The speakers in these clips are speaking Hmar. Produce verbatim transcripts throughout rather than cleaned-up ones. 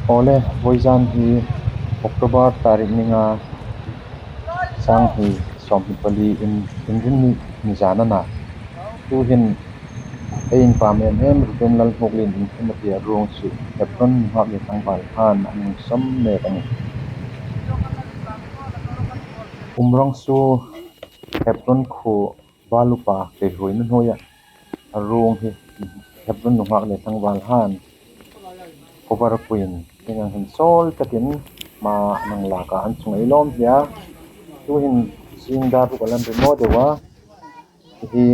Awle, vawizan hi October tarik ni nga, sang hni sawmhni pali, in, Inrinni nizan a na. Tuhin ei inpâm em em Reverend Lalhmuklien Inthimate a ruong chu Hebron nunghak le tlangval han an hung sawm mek a nih. Umrangso Hebron khuo val upa keihuoina hnuoia a ruong hi Hebron nunghak le tlangval han cover puiin hieng ang hin sawl takin hma an hang lak a, an chunga ei lawm hle a. Tuhin zing dar ruk a la ri maw deu a, hi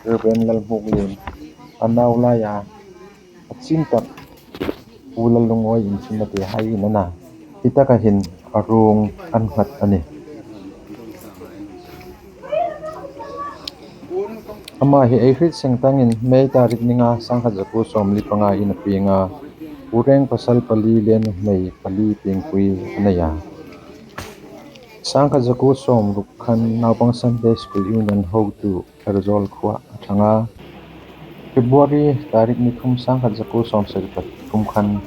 Reverend Lalhmuklien a nau laia a chîn tak Pu Lallungawi Inthimate hai in a na. Hi taka hin a ruong an nghat a nih. Ama hi ei hriet seng tangin May tarik ni nga, sangkhat zakuo sawmli panga in a pieng a, Pu Reng pasal pali le nuhmei pali piengpui a nei a. Sangkhat zakuo sawmruk khan Naupang Sunday School Union hotu Kherzawl khuoa a ṭhang a. February tarik ni thum, sangkhat zakuo sawmsari pathum khan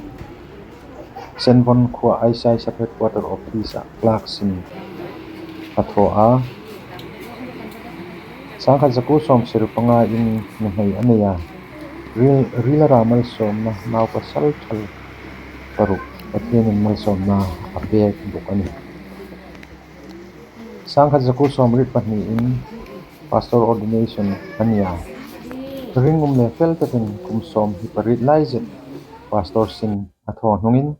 Senvon khuoa Aisai Sub Headquarter Office-a clerk sin a thaw a. Sangkhat zakuo sawmsari panga in nuhmei a nei a. Ril, ril a ra malsawmna nau pasal ṭhal paruk Pathienin malsawmna a pek bawk a nih. Sangkhat zakuo sawmriet pahni in pastor ordination a ni a. Ringum le fel takin kum sawmhni pariet lai zet pastor sin a thaw hnungin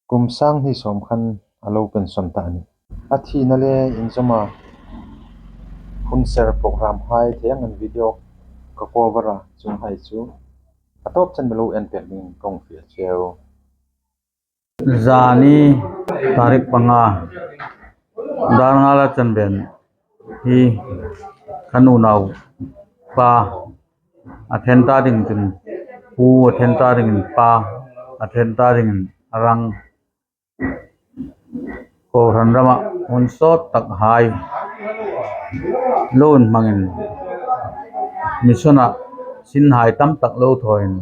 kum sanghni sawm khan a lo pension ta a nih. A thina le inzawma hun ser program hai thei ang an video ka cover a, chuonghai chu a tawp chen mi lo en pek dingin ka hung fiel cheu. Zani tarik panga, dar nga la chanven hi ka unau pa a then ta ding chun pu, a then ta dingin pa, a then ta dingin a rang, kohran rama hun sawt tak hai lo hmangin, mission-a sin hai tam tak lo thawin,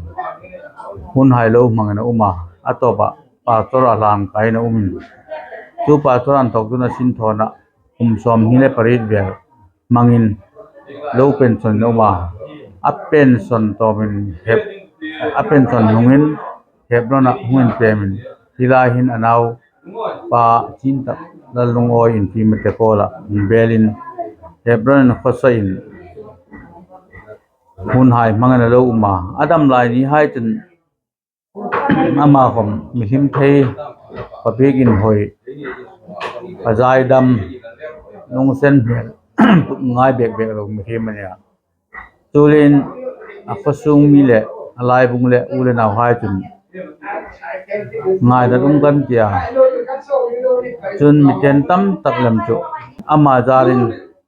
hun hai lo hmangin a um a, a tawpa pastor-a hlan kaiin a umin, chu pastor-a inthawk chun a sin thawna kum sawmhni le pariet vel hmangin lo pension a um a, a pension tawpin Heb-, a pension hnungin Hebron-a hung inpemin, hi lai hin a nau pa chîn tak Lallungawi Inthimate kuoma hung belin Hebron-in khawsain hun hai hmangin a lo um a, a dam lai ni hai chun ama khawm mihriem thei, pa biekin hawi, a zai dam, lungsen hmel ngai bek bek lo mihriem a nih a. Chuleiin a khawsung mi le a laibung le u le nauhai chun ngaina um kan ti a. Chun mi ten tam tak lem chu ama zarin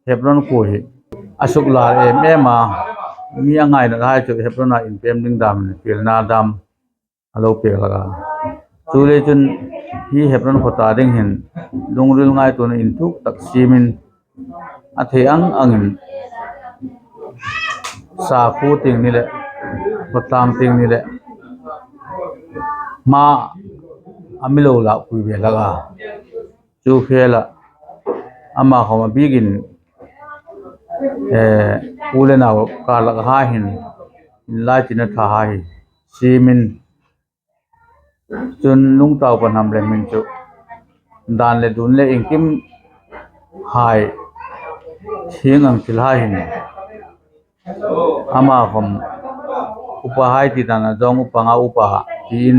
Hebron khuo hi a suklar em em a, mi a ngainat hai chu Hebron-a inpem ding damin fielna dam a lo pek hlak a. Chuleiin chun hi Hebron khuo ta ding hin lungril ngaituona inthuk tak siemin, a thei ang angin sakhuo tieng ni le khawtlang tieng ni le hma a mi lo lakpui ve hlak a. Chu khela ama khawm a biekin, eh, u le nau kar lak hai hin, inlai tina tha hai siemin, chun lungtau pa hnam le hmin chu dan le dun le iengkim hai, thienghlim ang thil hai hin ama khawm upa hai ti dan a zawng upa nga upa tiin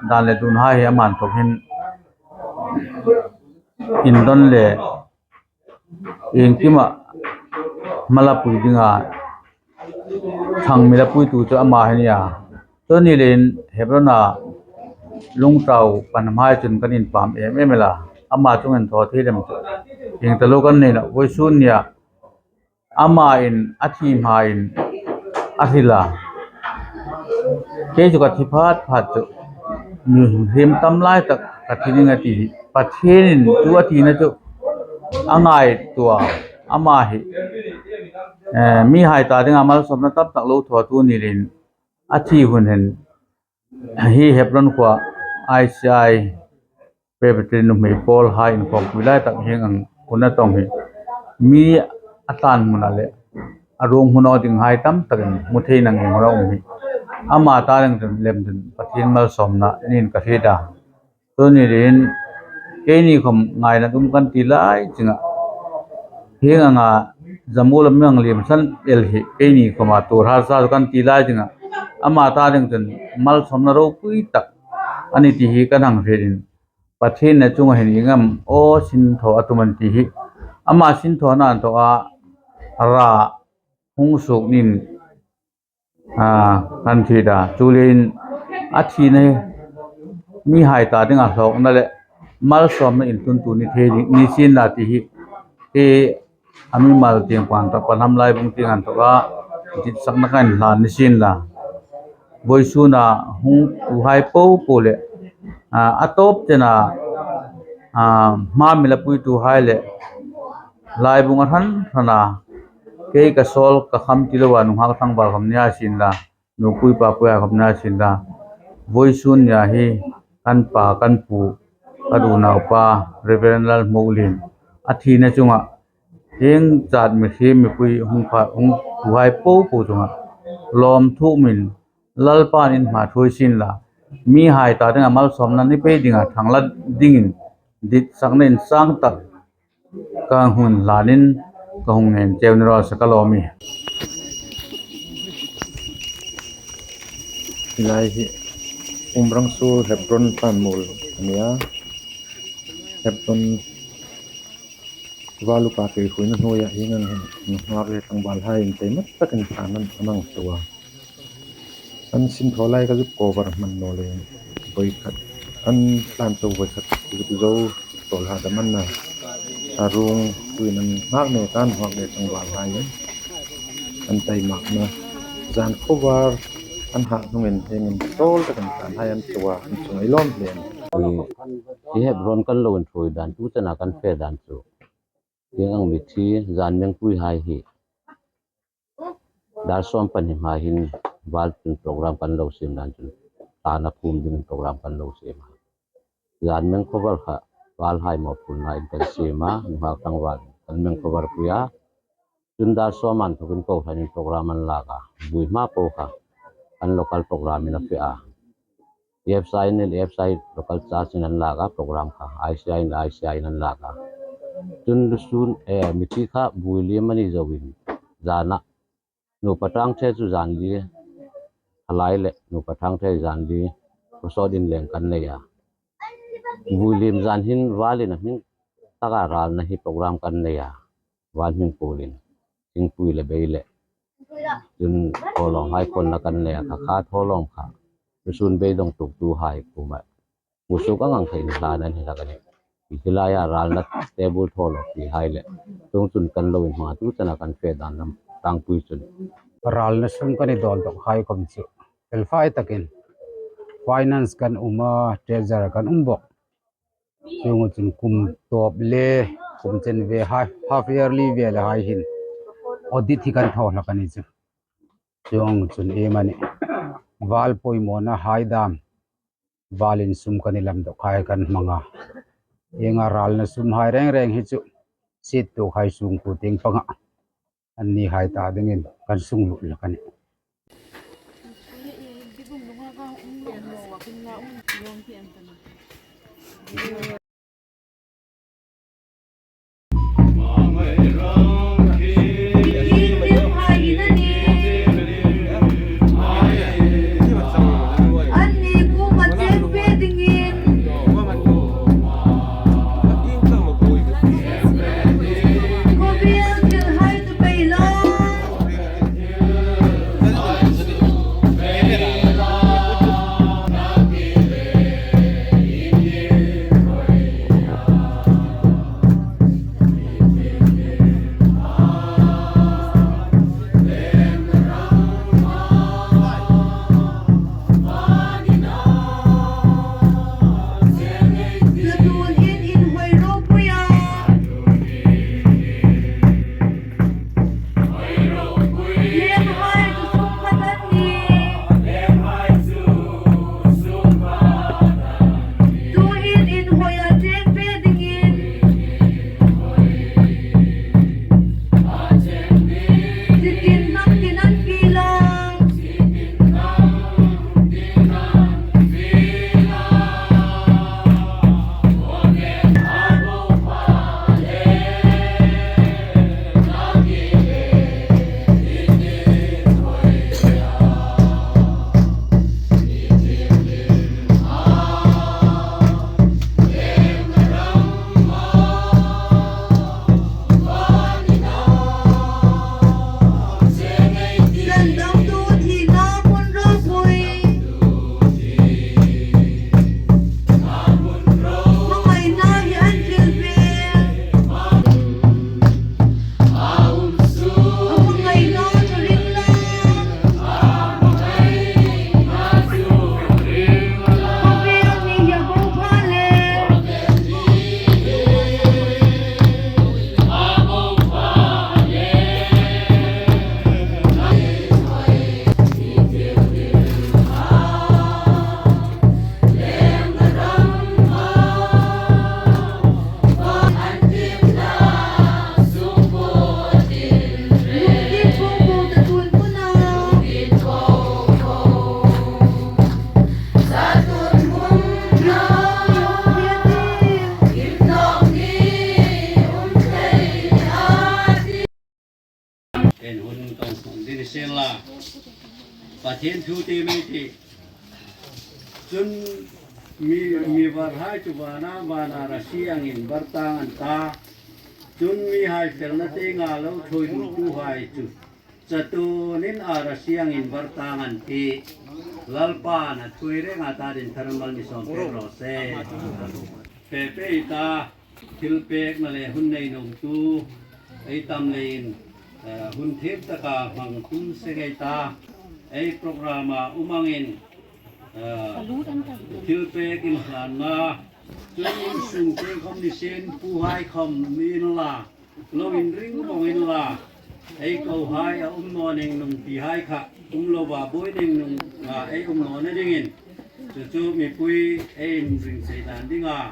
dan le dun hai hi ama inthawk hin indon le iengkima hma la pui dinga thang mi la puitu chu ama hi a nih a. Chu ni leiin Hebron-a lungtau pa hnam hai chun kan inpam em em el a, ama chungah thaw thei lem chu ieng ta lo kan nei nawh. Vawisun nia amain a thi hmain a hril a, kei chu ka thi phat phat chu mihriem tam lai tak ka thi ding a ti hi Pathienin chu a thina chu a ngaituo a, ama hi, eh, mihai ta dinga malsawmna tam tak lo thawtu ni leiin a thi hun hin hi Hebron khuoa I C I Presbytery nuhmei pawl hai inkhawmpui lai tak hieng ang hun a tawng hi mi a tlan hmuna le a ruong hmu naw ding hai tam takin hmu thei nangin hung um hi ama ta lem chun Pathien malsawmna niin ka hriet a. Chu ni leiin keini khawm ngaina tum kan ti lai chinga, hieng anga Jamul a mi ang liem san el hi keini khawma tuor harsa kan ti lai chinga, ama ta ding chun malsawmna ropui tak a ni ti hi kan hang hrietin, Pathien a chunga hin ieng am aw sinthaw a tum an ti hi ama sinthawna an tawk a, ra hung suok niin a, kan hriet a. Chu leiin a thina hi mihai ta dinga hlawkna le malsawmna intluntu ni thei ni sienla ti hi, hi a mimal tieng pan tak pan ham lai bung tieng an tawk a, ditsakna kan hlan ni sienla. Vawisuna hung tuhai popo le, a, a tawp chena, a, hma mi la puituhai le laibung a hran hrana, kei ka sawl ka kham ti loa nunghak tlangval khawm ni a sienla, nupui papui a khawm ni a sienla, vawisun nia hi kan pa, kan pu, kan unaupa Reverend Lalhmuoklien a thina chunga hieng chat mihriem mipui hung pha, hung tuhai popo chunga lawmthu min Lalpan in hma thuoi sienla, mihai ta dinga malsawmna ni pei dinga thangla dingin ditsakna insang tak ka hung hlanin ka hung ngên cheu ni raw se ka lawm ie. Hi lai hi Umrangsuol Hebron tlanmuol a nia. Hebron Valuka kei khuoina hnuoia hieng ang hin nunghak le tlangvalhai intei mat takin tlan an, an hang thaw a. An sinthaw lai ka zuk cover hman naw leiin voi khat, an tlan chau voi khat zuk zo tawl ha dam an na. A ruong tuin an nghak mek a, an nghak mek tlangvalhai an taimakna zan cover an hak hnungin hieng ang tawl takin tlanhai an thaw a, an chunga i lawm hle. Hi Hebron kan lo inthuoi dan, tu chena kan fe dan chu hieng ang mithi zan mengpuihai hi dar sawm pahni hma hin val chun program kan lo siem dan chun tlan a phum dingin program kan lo siem a. Zan meng cover kha valhai mawphurna in kan siem a, nunghak tlangval kan meng cover pui a. Chun dar sawm an thokin kohranin program an lak a, vui hma po kha an local program in a fe a. EFCI in, EFCI local church in an lak a program kha, ICI in, ICI in an lak a. Chun lusun, eh, mithi kha vui liem a ni zoin, zana nupa tangthe chu zan li, a lai le nupa tangthe zan li, khawsawt inleng kan nei a. Vui liem zan hin valin a hming taka ralna hi program kan nei a. Van hming puolin, thingpui le bei le. Chun thawlawmhai khawnna kan nei a, kha kha thawlawm kha lusun beidong tuktuhai kuoma musuok ang ang kha inhlan an ni hlak a nih. Hi laia ralna table thawlawm ti hai le, chuong chun kan lo inhmang a, tu chena kan fe dan lam tangpui chun. Ralna sum kan dawldawkhai khawm chu felfai takin finance kan um a, treasurer kan um bawk. Chuong chun kum tawp le kum chen ve hai, half yearly velhai hin audit hi kan thaw hlak a ni chu. Chuong chun iemani val poimawna hai dam, valin sum kan lam dawkhai kan hmang a. Ienga ralna sumhai reng reng hi chu siettuokhai sungkuo tieng panga an nihai ta dingin kan sunglut hlak a nih. Pathien thu ti mi ti. Chun mi, mi varhai chu vana, vana rasi angin var tang an ta. Chun mihai felna tienga lo thuoi dutuhai chu chatuonin a rasi angin var tang an tih. Lalpan a thuoi renga ta dingin tharamal mi sawm pek raw se. Pe pe ta. Thilpekna le hun nei nuomtu ei tam leiin, eh, hun thiem taka hmang tum seng ei ta, ei program-a um angin, eh, thilpek inhlanna, chun insung tieng khom ni sien, puhai khom ni inla, lo inring vong inla, ei kohai a um naw ning nung tihai kha um lova buoi ning nung, ah, ei um nawna dingin, chu chu mipui ei inring sei dan dinga,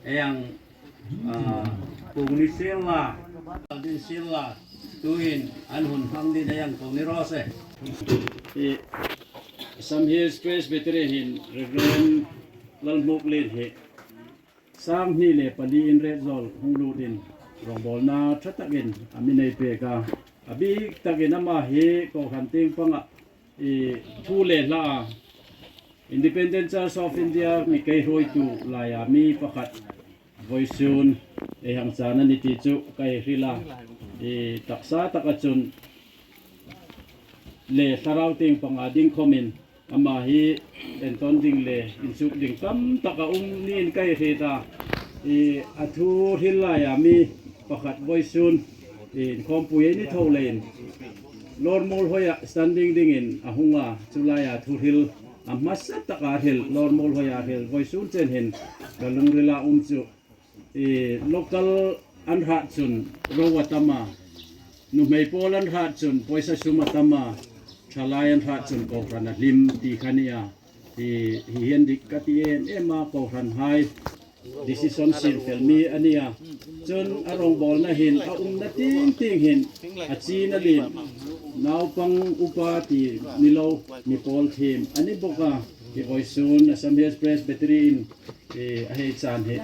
ei ang, ah, pung ni sien la, din sien la, tuin an hun hmang dingin ei ang ko ni raw se. I Assam Hills Presbytery hin Reverend Lalhmuklien hi sang hni le pali in Retzawl hung lutin rongbawlna ṭha takin a mi nei pek a. A bik takin ama hi kohran tieng panga i thu le hla a, Independent Church of India mi kaihruoitu laia mi pakhat vawisun ei hang chan a ni ti chu ka hril a. I taksa taka chun le thlarau tieng panga ding khomin ama hi entawn ding le insuk ding tam tak a um niin ka hriet a. I a thu hril laia mi pakhat vawisun inkhawmpui ei ni tho leiin Lawr Muolhoia standing dingin a hung a, chu laia thu hril a hmasa taka hril, Lawr Muolhoia hril vawisun chen hin ka lungrila um chu, i local an hrat chun ro a tam a, nuhmei pawl an hrat chun pawisa sum a tam a, ṭhalai an hrat chun kohran a hlim ti kha ni a. I hi hian dik ka ti em em a, kohranhai decision sin fel mi a ni a. Chun a rongbawlna hin a umna ting ting hin a chin a lien, naupang, upa ti ni lo, mi pawl thiem a ni bawk a. Hi vawisun Assam Hills Presbytery in, eh, a hei chan hi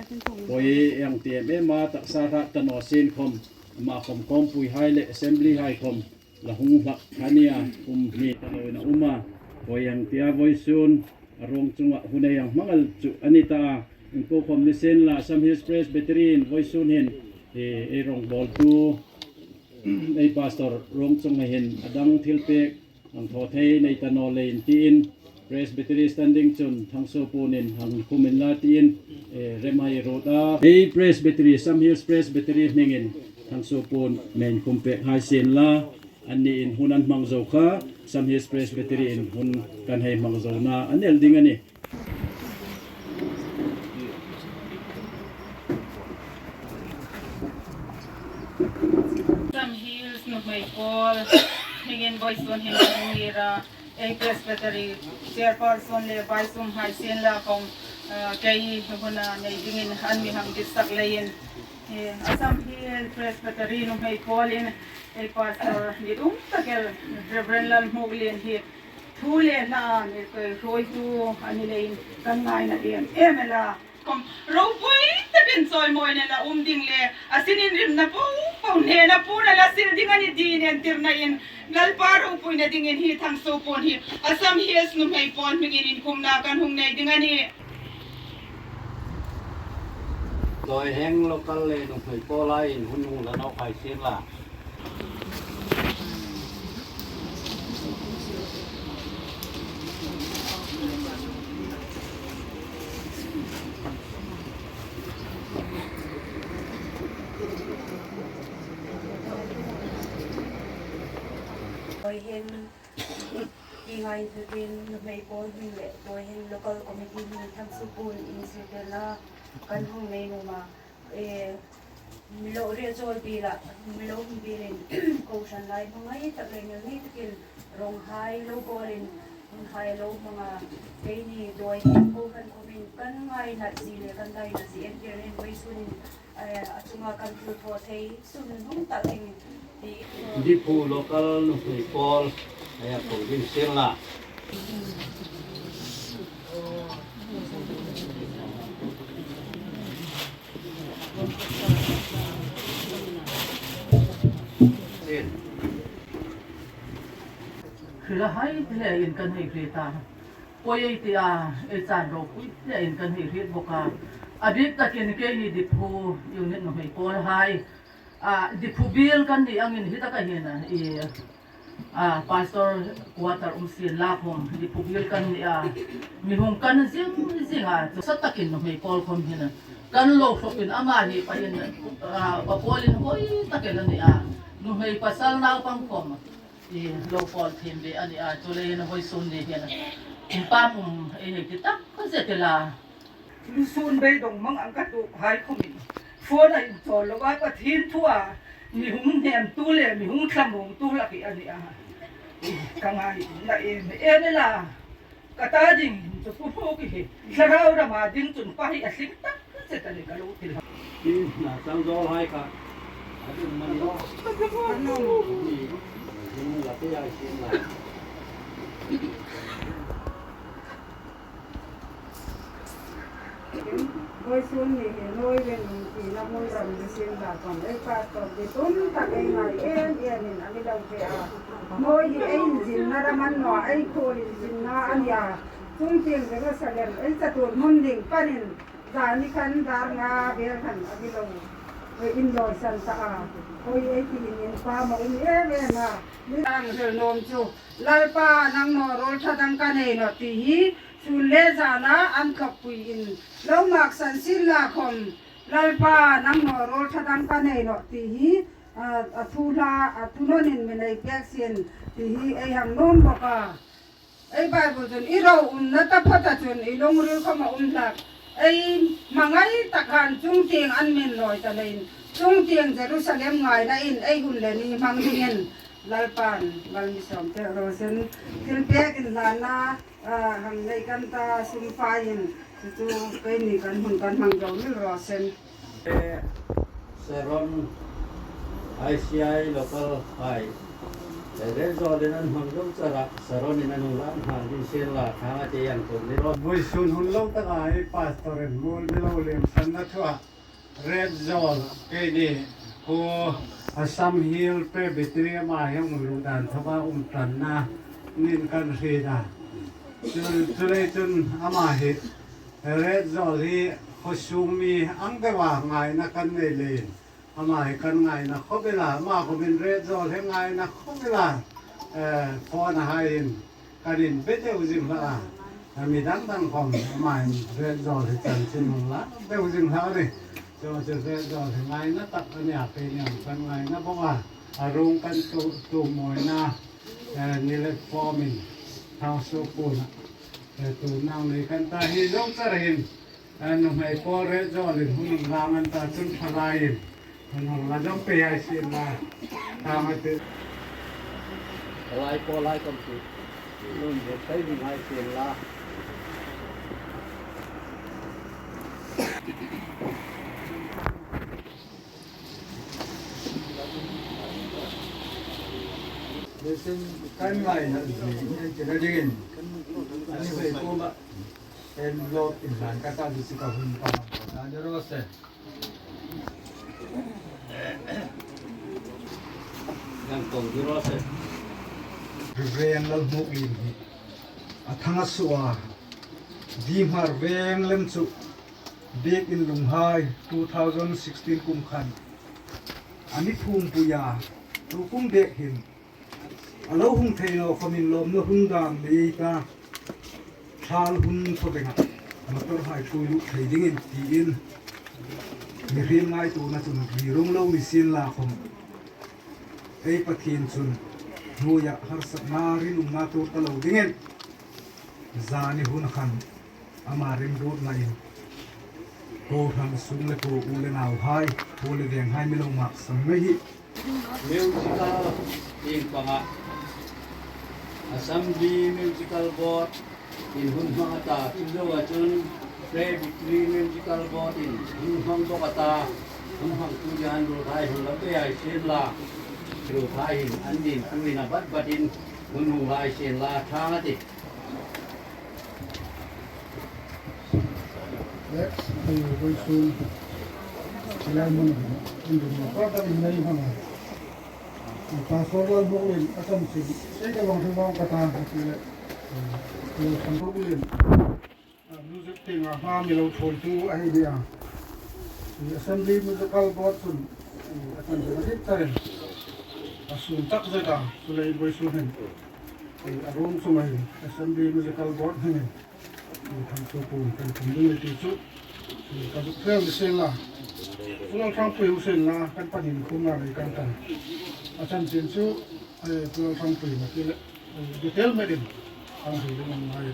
pawi ang ti em em a, taksa hrat ta naw sien khom, ama khom khawmpuihai le assembly hai khom la hung hlak kha ni a, kum hni ta loin a um a. Pawi ang tia vawisun a ruong chunga hun ei ang hmang el chu a ni ta a. Inko khom ni sien la, Assam Hills Presbytery in vawisun hin, eh, ei rongbawltu, ei pastor ruong chunga hin a dang thilpek ang thaw thei nei ta naw leiin tiin, Presbytery standing chun Thangsuo Puon in hang khum inla tiin, eh, rem hai ruot a. Ei Presbytery, Assam Hills Presbytery hmingin Thangsuo Puon mi inkhum pek hai sien la, anni in hun an hmang zo kha, Assam Hills Presbytery in hun kan hei hmang zona a ni el ding a nih. Assam Hills nuhmei pawl hmingin vawisun hin ka hung ngir a, ei Presbytery chairperson le vaisum hai sien la khom, eh, kei huna nei dingin an mi hang ditsak leiin, eh, Assam Hills Presbytery nuhmei pawlin ei pastor ni dum tak el Reverend Lalhmuklien hi thu le hla mi kaihruoitu a ni leiin kan ngaina em em el a. Khom ropui takin chawimawina la um ding le, a sinin rimna po po hnena puon a la sil ding a nih tiin entirna in, Lalpa ropuina dingin hi Thangsuo Puon hi Assam Hills nuhmei pawl hmingin inkhumna kan hung nei ding a nih. Dawiheng local le nuhmei pawlin hun hung la nawk hai sien la. Dawiheng ti ngai tukin nuhmei pawl hming le Dawiheng local committee hming Thangsuo Puon in zirtirna kan hung nei nuom a. Eh, mi lo riahchawl bila, mi lo hung bilin, kohran lai hmangai tak le ngei ngei takin, rawnghai lo bawlin, hunhai lo hmanga, keini Dawiheng kohran khawmin kan ngaina zie le kan daina zie entirna in vawisun in, eh, a chunga kan thil thaw thei sun hnung tak ding ti. Diphu local nuhmei pawl, eh, a ko ding sien la. Hai hle in kan hei hriet a. Poi ei ti a, ei chan ropui hle in kan hei hriet bawk a. A bik takin keini Diphu unit nuhmei pawl hai, a, Diphu biel kan ni angin hi taka hin a, i, a, Pastor quarter um sien la khom Diphu biel kan ni a. Mi hung kan zing zing a, chu sa takin nuhmei pawl khom hin a. Kan lo hrawpin ama hi pa in, a, pa pawlin hoi takin a ni a. Nuhmei pasal naupang khom i lo pawl thiem ve a ni a, chuleiin vawisun ni hin. Pam um ei hei ti tak ka zet el a. Lusun beidong mang ang ka tuok hai khomin. Phone a inchawl lo a, Pathien thu a mi hung hnemtu le mi hung thlamuongtu hlak hi a ni a. Ka ngaina em em el a. Ka ta ding chu pu pu ki hi. Thlarau rama ding chun pa hi a hlim tak zet a ni ka lo ti hlak. Tin, na chang zawl hai kha. A ding mani lo. Ni, ni la te ai sin la. Vawisun ni hi nuoi ven ti na mun ram ni sin la kan ei pastor di tun tak ei ngai em em in a mi lo ve a. Nuoi hi ei inzinna ram a ni naw, ei khuo inzinna a ni a. Chungtieng Jerusalem ei chatuon hmun ding panin zani khan dar nga vel khan a mi lo inlawisan ta a. Hoi ei ti in inpam a um em em a. Ni ang hril nuom chu Lalpa nang naw ruol ṭha dang ka nei nawh ti hi sun le zana an thlawpui in lo maksan sin la khom Lalpa nang naw ruol ṭha dang ka nei nawh ti hi, a, a thu hla, a thu hnonin mi nei pek sien ti hi ei hang nuom bawk a. Ei Bible chun i ro umna taphawta chun i lungril khom a um hlak. Ei hmangai tak khan chungtieng an mi inlawi ta leiin chungtieng Jerusalem ngaina in ei hun le ni hmang dingin Lalpan mal mi sawm pek raw seh. Thil pek inhlanna, a, hang nei kan ta sum fai in, chu chu keini kan hun kan hmang zo nil raw seh. Sharon, I C I local hai. Retzawl in an hmang zo chara, Sharon in an hung la hmang ding sien la, thang a te yang tum ni raw. Vawisun hun lo taka ei pastor in mul mi lo lem sanna thua. Retzawl, keini, khu Assam Hill Presbytery ama hi hung lut dan thoma um tanna nin kan hriet a. Chu, chuleiin chun ama hi, Retzawl hi khaw sung mi ang deuva ngaina kan nei leiin. Ama hi kan ngaina khawp el a, ama khomin Retzawl hi ngaina khawp el a, eh, phone a hai in. Kan inbe deu zing hlak a, a mi dang dang khom, ama in Retzawl hi chanchin hung la deu zing hlak a nih. Chu chu Retzawl hi ngaina tak a nih a, keini ang kan ngaina bawk a, a rung kan tu, tu mawina, eh, ni le fawmin, thang su puna, eh, tu nang nei kan ta hi zo char hin. A nuhmei pawl Retzawl in hun hung lang an ta chun thalai in hun hung la dawm pei hai sien la. Tang a ti. Thalai pawl lai kam ti. Nun de kai ding hai sien la. Nisin kan ngaina zi, ni ti na dingin. Ani hoi ko ma. En lo tin lan ka ta zi si ka hun pa. Na de ro se. Yang tong di ro se. Reverend Lalhmuklim hi a thanga suo a, di hmar veng lem chu Biekin Lunghai two thousand sixteen kum khan a mi phumpui a, tu kum bek hin a lo hung thei naw khomin lawmna hun dang nei ta, thal hun khawvenga motor hai ṭhuoi lut thei dingin tiin mihriem ngaituona chun ri rung lo ni sien la khom, ei Pathien chun hnuoia harsatna rinumna tuor ta lo dingin zani hun khan ama remruotnain kohran sung le ko, u le nauhai, pu le venghai mi lo maksan mei hi. Musical tieng panga Assembly Musical Board in hun hmang a ta, chu zoa chun Presbytery Musical Board in hun hmang bawk a ta, hun hmangtu Jan Ruolhai hun la pei hai sien la, Ruolhai hin an ding tuin a bat batin hun hung lai sien la, thang a ti. Next, hei, vawisun. Silai mun, in dum, ko ta in nei hmang. Pastor Lalhmuklien a chanchin sei ka vawng hril vawng ka ta, a ti le, eh, Pastor Lalhmuklien, ah, music tienga hma mi lo ṭhuoitu a hi nia. Eh, Assembly Musical Board chun, eh, a chanchin a dik takin a sum tak zet a, chu lei vawisun hin, eh, a ruong chunga hin Assembly Musical Board hmingin, eh, thangṭhat puon kan khum ding ti chu, eh, ka zuk hril ni sien la. Pu Lalhrangpui hung sien la, kan pahni inkhumna lei kan ta. A chanchin chu, eh, Pu Lalhrangpui ma ti le, eh, detail metin kan hril ding a ni.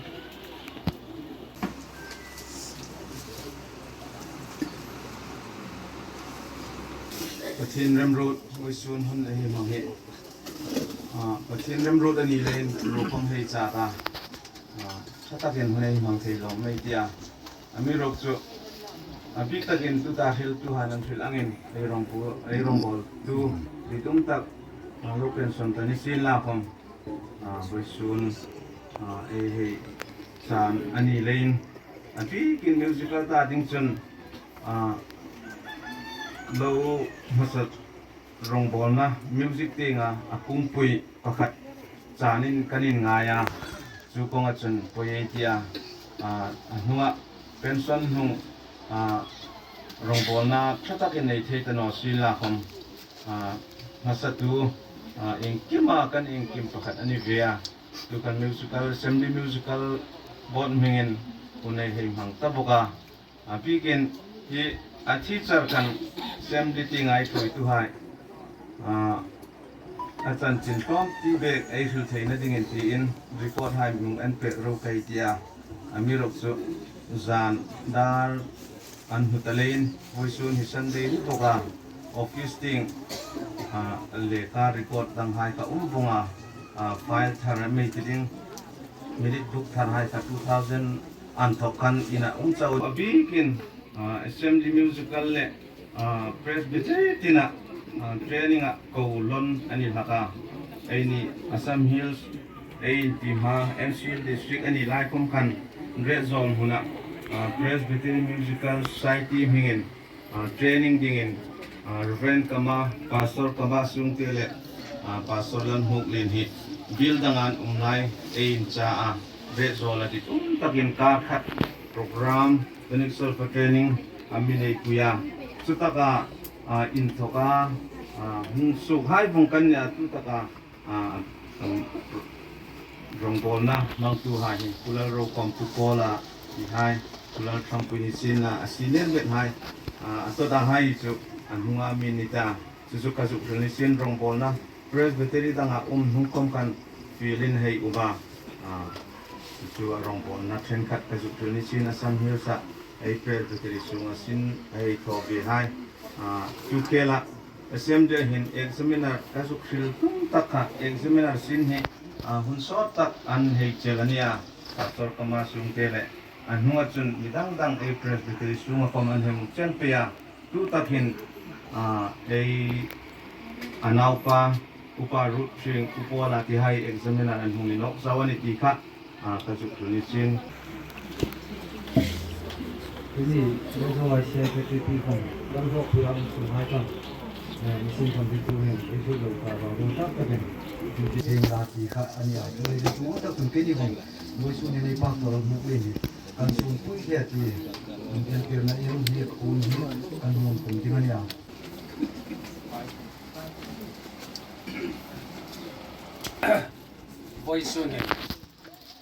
Pathien remruot vawisun hun ei hmang hi, ah, Pathien remruot a ni leiin ruopang hei chak a. Ah, ṭha takin hun ei hmang thei lawm ei ti a. Amiruokchu, a bik takin tuta hriltuhai an hril angin, ei rawngbawl, ei rawngbawltu, ei tum tak, ah, lo pension ta ni sien la khom, ah, vawisun, ah, ei hei chan a ni leiin, a bikin musical ta ding chun, ah, lo hmasa rawngbawlna music tienga a kungpui pakhat chanin kan inngai a, chu kawnga chun pawi ei ti a, a, a hnunga pension hnung, a, rawngbawlna ṭha takin nei thei ta naw sien la khom, a, hmasatu, a, iengkima kan iengkim pakhat a ni ve a, chu kan musical, Assembly Musical Board hmingin hun ei hei hmang ta bawk a. A bikin hi a teacher kan Assembly tienga ei ṭhuoituhai, a, a chanchin tlawm ti bek ei hril theina dingin tiin report hai mi hung en pek ro ka ti a. Amiruokchu zan dar an hmu ta leiin vawisun hi Sunday ni bawk a, office tieng, a, lekha report danghai kha um vawng a, a, file thar a mi ti ding, minute book tharhai kha two thousand an thawk khan ina um chau. A bikin, ah, Assembly Musical le, ah, Presbytery tina, ah, training-a ko lawn a ni hlak a. Eini Assam Hills, ei inti hma, N C L District a ni lai khom khan Retzawl hmuna, ah, Presbytery Musical Society hmingin, ah, training dingin, ah, Reverend Kama, Pastor Kama Sungte le, ah, Pastor Lalhmuklien hi biel danga an um lai ei incha a, Retzawl a ti tum takin kar khat program, tonic solfa training a mi neipui a. Chutaka, ah, inthawka, ah, hung suok hai vawng kan nia, chutaka, a, um, rawngbawlna hmangtuhai hi, Pu Lalrokhawmtu Paula tihai, Pu Lalhrangpui ni sien la, a senior bethai, a, a tawta hai chu, a hnunga mi ni ta, chu chu ka zuk hril ni sien rawngbawlna, Presbytery danga um hnung khom khan fielin hei um a, a, chu chu a rawngbawlna ṭhenkhat ka zuk hril ni sien Assam Hills-a, ei Presbytery sunga sin hei thaw ve hai, a, chu khela, Assembly hin examiner ka zuk hril tum tak kha, examiner sin hi, a, hun sawt tak an hei chel a nia, Pastor Kama Sungte le, a hnunga chun mi dang dang ei Presbytery sunga khom an hei hung chen pei a, tu tak hin, a, ei a naupa, Upa Ruth Hring, Upa Paula tihai examiner an hung ni nawk zo a ni ti kha, a, ka zuk hril ni sien. Tuni, Mizoram Secretary pi khom, Lalrokhawmtu Paula sunghai khom, eh, mi sin khom bitu hin, ei zuk lo ka ba ro tak takin, duty thei la ti kha a nia, chu le tu tak tun ke ni khom, vawisun hin ei Pastor Lalhmuklien hi, kan sungpui thei a ti, kan entirna in hi, hun hi, kan hung pung ding a nia. Vawisun hin,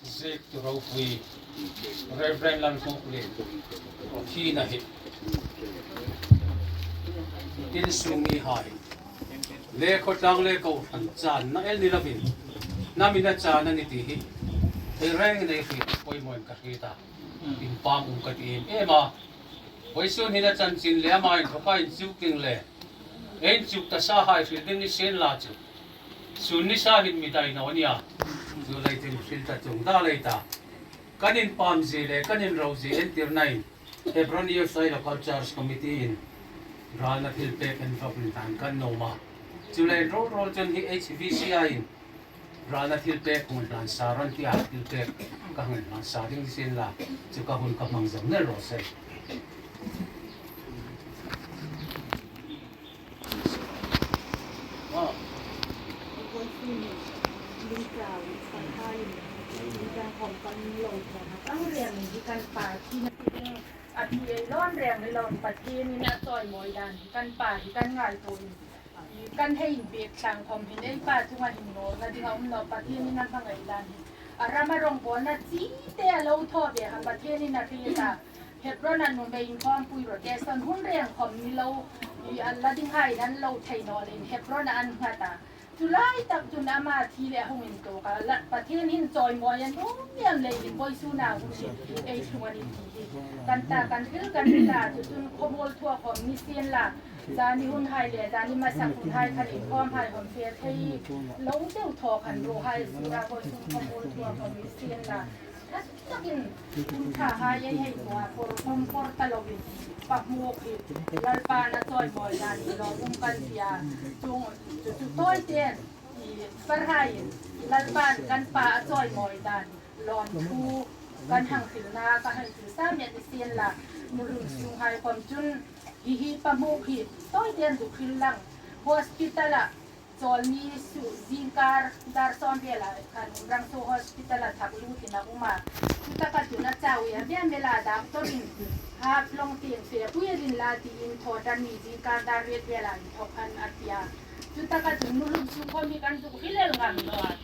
ziektu ropui, Reverend Lalhmuklien, thina hi insung mihai le khawtlang le kohran channa el ni lovin, hnam ina chan a ni ti hi ei rengin ei hriet, poimaw in ka hriet a, inpâm um ka ti em em a. Vawisun hin a chanchin le ama inthawka inchuk ding le ei inchuk tasahai hril ding ni sien la chu, sun nisa hin mi dai naw a nia, chu lei tin hril ta chung da lei ta. Kan inpâm zie le kan inro zie entirnain Hebron Youth Local Church Committee-in ralna thilpek en hlawp inhlan kan nuom a. Chuleiin ro ro chun hi H V C-in ralna thilpek hung hlan sa rawh an ti a, thilpek ka hung hlan sa ding sien la, chu ka hun ka hmang zawm nel raw se. Khom kan lo thaw a, kan reng hi kan pa thina ti ding a ti ei lawn reng ni lo, Pathienin a chawimawi dan hi kan pa hi kan ngaituo in, i kan hei inbiek thlang khom hin ei pa chunga hin nawlna ding a um naw, Pathienin a hmangai dan hi. A rama rongbawlna chite a lo thaw ve kha Pathienin a hriet a. Hebron-a nuhmei inkhawmpui rotation hun reng khom ni lo, i an la dinghai an lo thei naw leiin Hebron-a an nghat a. Chu lai tak chun ama thi le a hung intuok a, la, Pathien hin chawimawi a nuom em leiin vawisuna hun hin ei tlung a nih ti hi kan ta kan hril kan hril a, chu chun khawmuol thuak khom ni sien la, zani hunhai le zani hmasa hunhai khan inkhawmhai khom fe thei lo deu thaw khan ruhai a sur a, vawisun khawmuol thuak khom ni sien la, ṭha takin hun ṭhahai ei hei thaw a, por khom por ta lovin pa hmuk hi Lalpan a chawimawi dan hi lawmum kan ti a. Chung chu chu tawi ten i farhai in Lalpan kan pa a chawimawi dan lawmthu kan hang hrilna ka hei hril sa met ni sien la, nu hlun sunghai khom chun hi hi pa hmuk hi tawi ten zuk hril lang, hospital-a Chawlni su zingkar dar sawm vela khan Umrangso Hospital-a thak lutin a um a. Chu taka chun a chau em em el a, doctor-in Haflong tieng fepui el inla tiin thawṭanni zingkar dar riet vela inthawk khan a ti a. Chu taka chun nu hlun sung khom hi kan zuk hril el ngam naw a.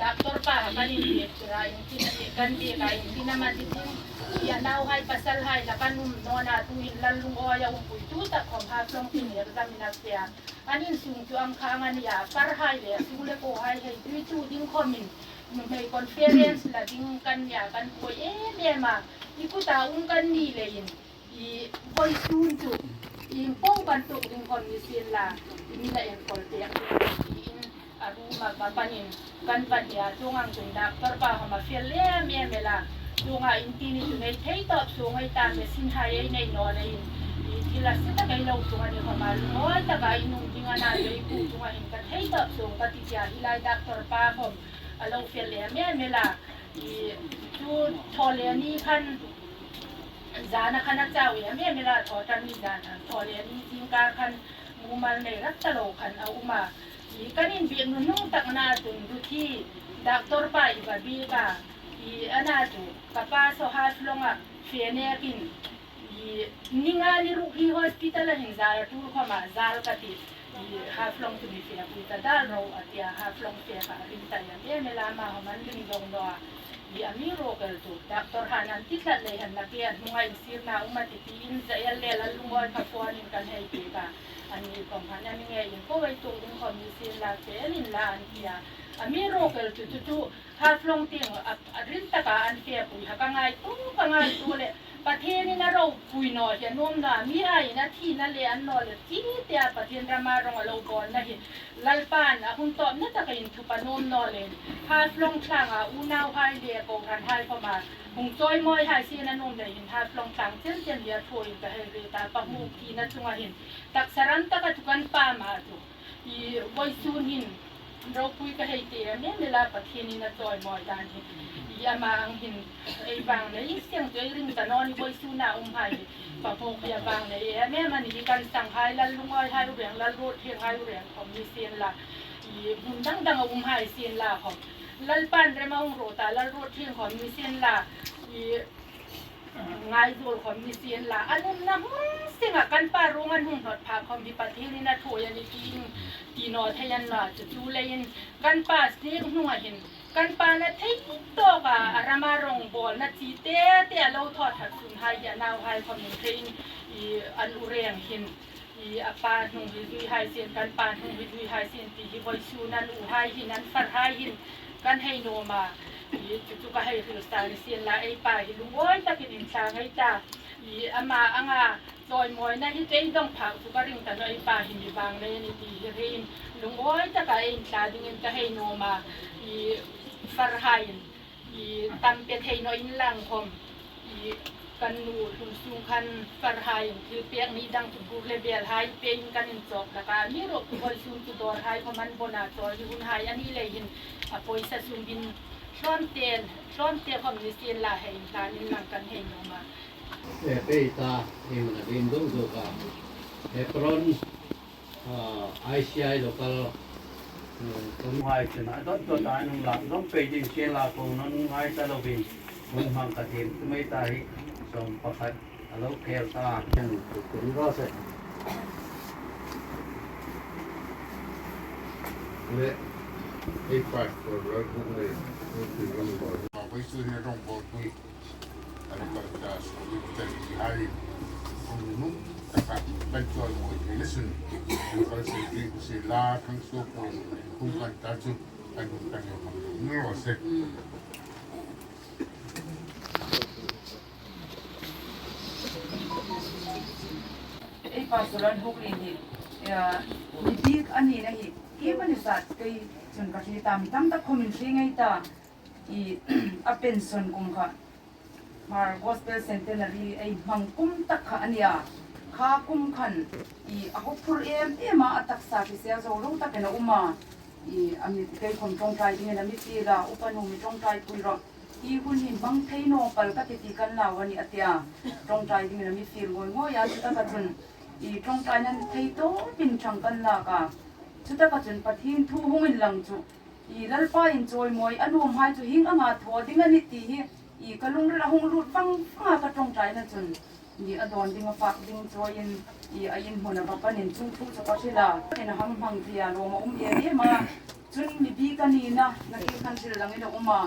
Doctor pa kha kan inbiek tura iengtin kan biek a, iengtin am a ti ding. I a nauhai pasalhai la kan um naw a, tuhin Lallungawi a umpui tu tak khom Haflong tieng exam-in a fe a. An insung chu ang kha ang a nih a, farhai le su le kohai hei tuitu ding khomin nuhmei conference la ding kan nia kan buoi em em a, i kuta um kan ni leiin i vawisun chu ieng po kan tuok ding khom ni sien la, i mi la enkawl pek ding tiin a room-a ka panin kan pahnia chung ang chun doctor pa khom a fel em em el a. Chunga in ti ni chu nei thei tawp suong ei ta, medicine-hai ei nei naw leiin i thil a se tak ei lo tlung a ni khom a, lungawi taka i nung ding a na, ei pu chunga hin ka thei tawp suong ka ti tia hi lai doctor pa khom a lo fel em em el a. I chu Thawleni khan zana khan a chau em em el a, thawṭanni zan khan Thawleni zingkar khan mumal nei rak ta lo khan a um a. I kan inbiek nuhnung takna chun Ruthi doctor pa i va biek a, i a na chu ka pa saw Haflong-a fe nekin i ni nga ni ruk hi hospital-a hin zal a tul khom a zal ka ti. I Haflong chu mi fepui ta dal ro a tia, Haflong fe kha a ring ta em em el a, ama khom an ring dong naw a. I amiruokchu doctor-han an ti tlat lei khan nakie a hnunga insirna um a tih tiin Zael le Lallungawi kha phone-in kan hei pek a. Anni khom khan a mi ngeiin ko ei tuok ding khom ni sien la, fe el inla an ti a. Amiruokchu chu chu Haflong tieng a, a rin taka an fepui kha ka ngaituo, ka ngaituo le Pathienin a ropui naw hi a nuom naw a, mihaiin a thina le an naw le chi tia Pathien rama rong a lo bawlna hi Lalpan a hun tawpna taka inthup a nuom naw leiin Haflong thlanga unauhai le kohranhai khoma hung chawimawi hai sien a nuom leiin Haflong thlang chen chen hi a thuoiin ka hei hriet a, pa hmuk thina chunga hin taksa ram taka chu kan pa ma chu i vawisun hin ropui ka hei ti em em el a, Pathienin a chawimawi dan hi. I ama ang hin ei vang nei seng chu ei ring ta naw ni, vawisuna umhai hi pa hmuk hi a vang nei em em a ni hi, kan sanghai Lallungawihai u reng, Lalruotthienghai u reng khom ni sien la, i hmun dang danga umhai sien la khom, Lalpan rem a hung ruot a, Lalruotthieng khom ni sien la, i Ngaizuol khom ni sien la, an umna hmun senga kan pa ruong an hung hnawt phak khom hi Pathienin a thuoi a nih tiin ti naw thei an naw a, chu chu leiin kan pa sik hnunga hin kan pa'n a thei tawka a rama rongbawlna chite te a lo thaw that sunhai hi a nauhai khomin theiin i an u reng hin i a pa hnung hi zui hai sien, kan pa hnung hi zui hai sien ti hi vawisun an uhai hin, an farhai hin kan hei nuom a. I chu chu ka hei hril sa ni sien la, ei pa hi lungawi takin inthlang ei ta. I ama anga chawimawina hi chu ei dawng phak chu ka ring ta naw, ei pa hi mi vang nei a nih ti hi hriin lungawi taka ei inthla dingin ka hei nuom a. I farhaiin i tam pe thei naw inlang khom, i kan nu hlun sung khan farhaiin thilpek ni dang chu bur le belhai pein kan inchawk hlak a, amiruokchu vawisun chu dawrhai khom an bon a, chawi hunhai a ni lei hin a pawisa sum bin tlawmte, tlawmte khom ni sien la hei inhlan inlang kan hei nuom a. E, pei ta, ei hmuna dim duk duk a. Hebron, ah, I C I local Kum hai chun a dot dot a nung lak dong pei ding sienla ko non ngai ta lovin, hun hmang ka thiem tu mai ta hi, sawm pakhat a lo khel ta. Le, ei pastor lo ku le, ku ti ram ko. Ba bai su ne rong ko kui. Kan kal ta su ni kan ti hai. Hung nun ta ka kan chawimawi thei le sun. Kan kal se ti ku se la kan su ko. Hung kan ta chu kan hung kan lo hang lo ni lo se. Ei pastor an huk ring hi, eh, mi bik a nina hi, iem a ni zat kei chun ka hriet a, mi tam tak khawmin hre ngei ta, i, a pension kum kha, Hmar Gospel Centenary ei hmang kum tak kha a nia, kha kum khan, i, a hawphur em em a, a taksa ti se a zo lo takin a um a, i, a mi kei khawm ṭawngṭai dingin a mi fiel a, upa nu mi ṭawngṭaipui rawh. Hi hun hi hmang thei naw pal ka ti ti kan lau a nih a tia. Ṭawngṭai dingin a mi fiel ngawi ngawi a, chutaka chun i ṭawngṭaina thei tawpin ṭhang kan lak a. Chutaka chun Pathien thu hung inlang chu i Lalpa inchawimawi a nuomhai chu hieng anga thaw ding a nih ti hi i ka lungrila hung lut vang vang a, ka ṭawngṭaina chun. I a dawn ding a fak ding chawiin i a inhmun a va panin chu thu chu ka hril a. Ken a hang hmang thei a, lawm a um em em a. Chun mi bik a nina, nakie khan hril langin a um a.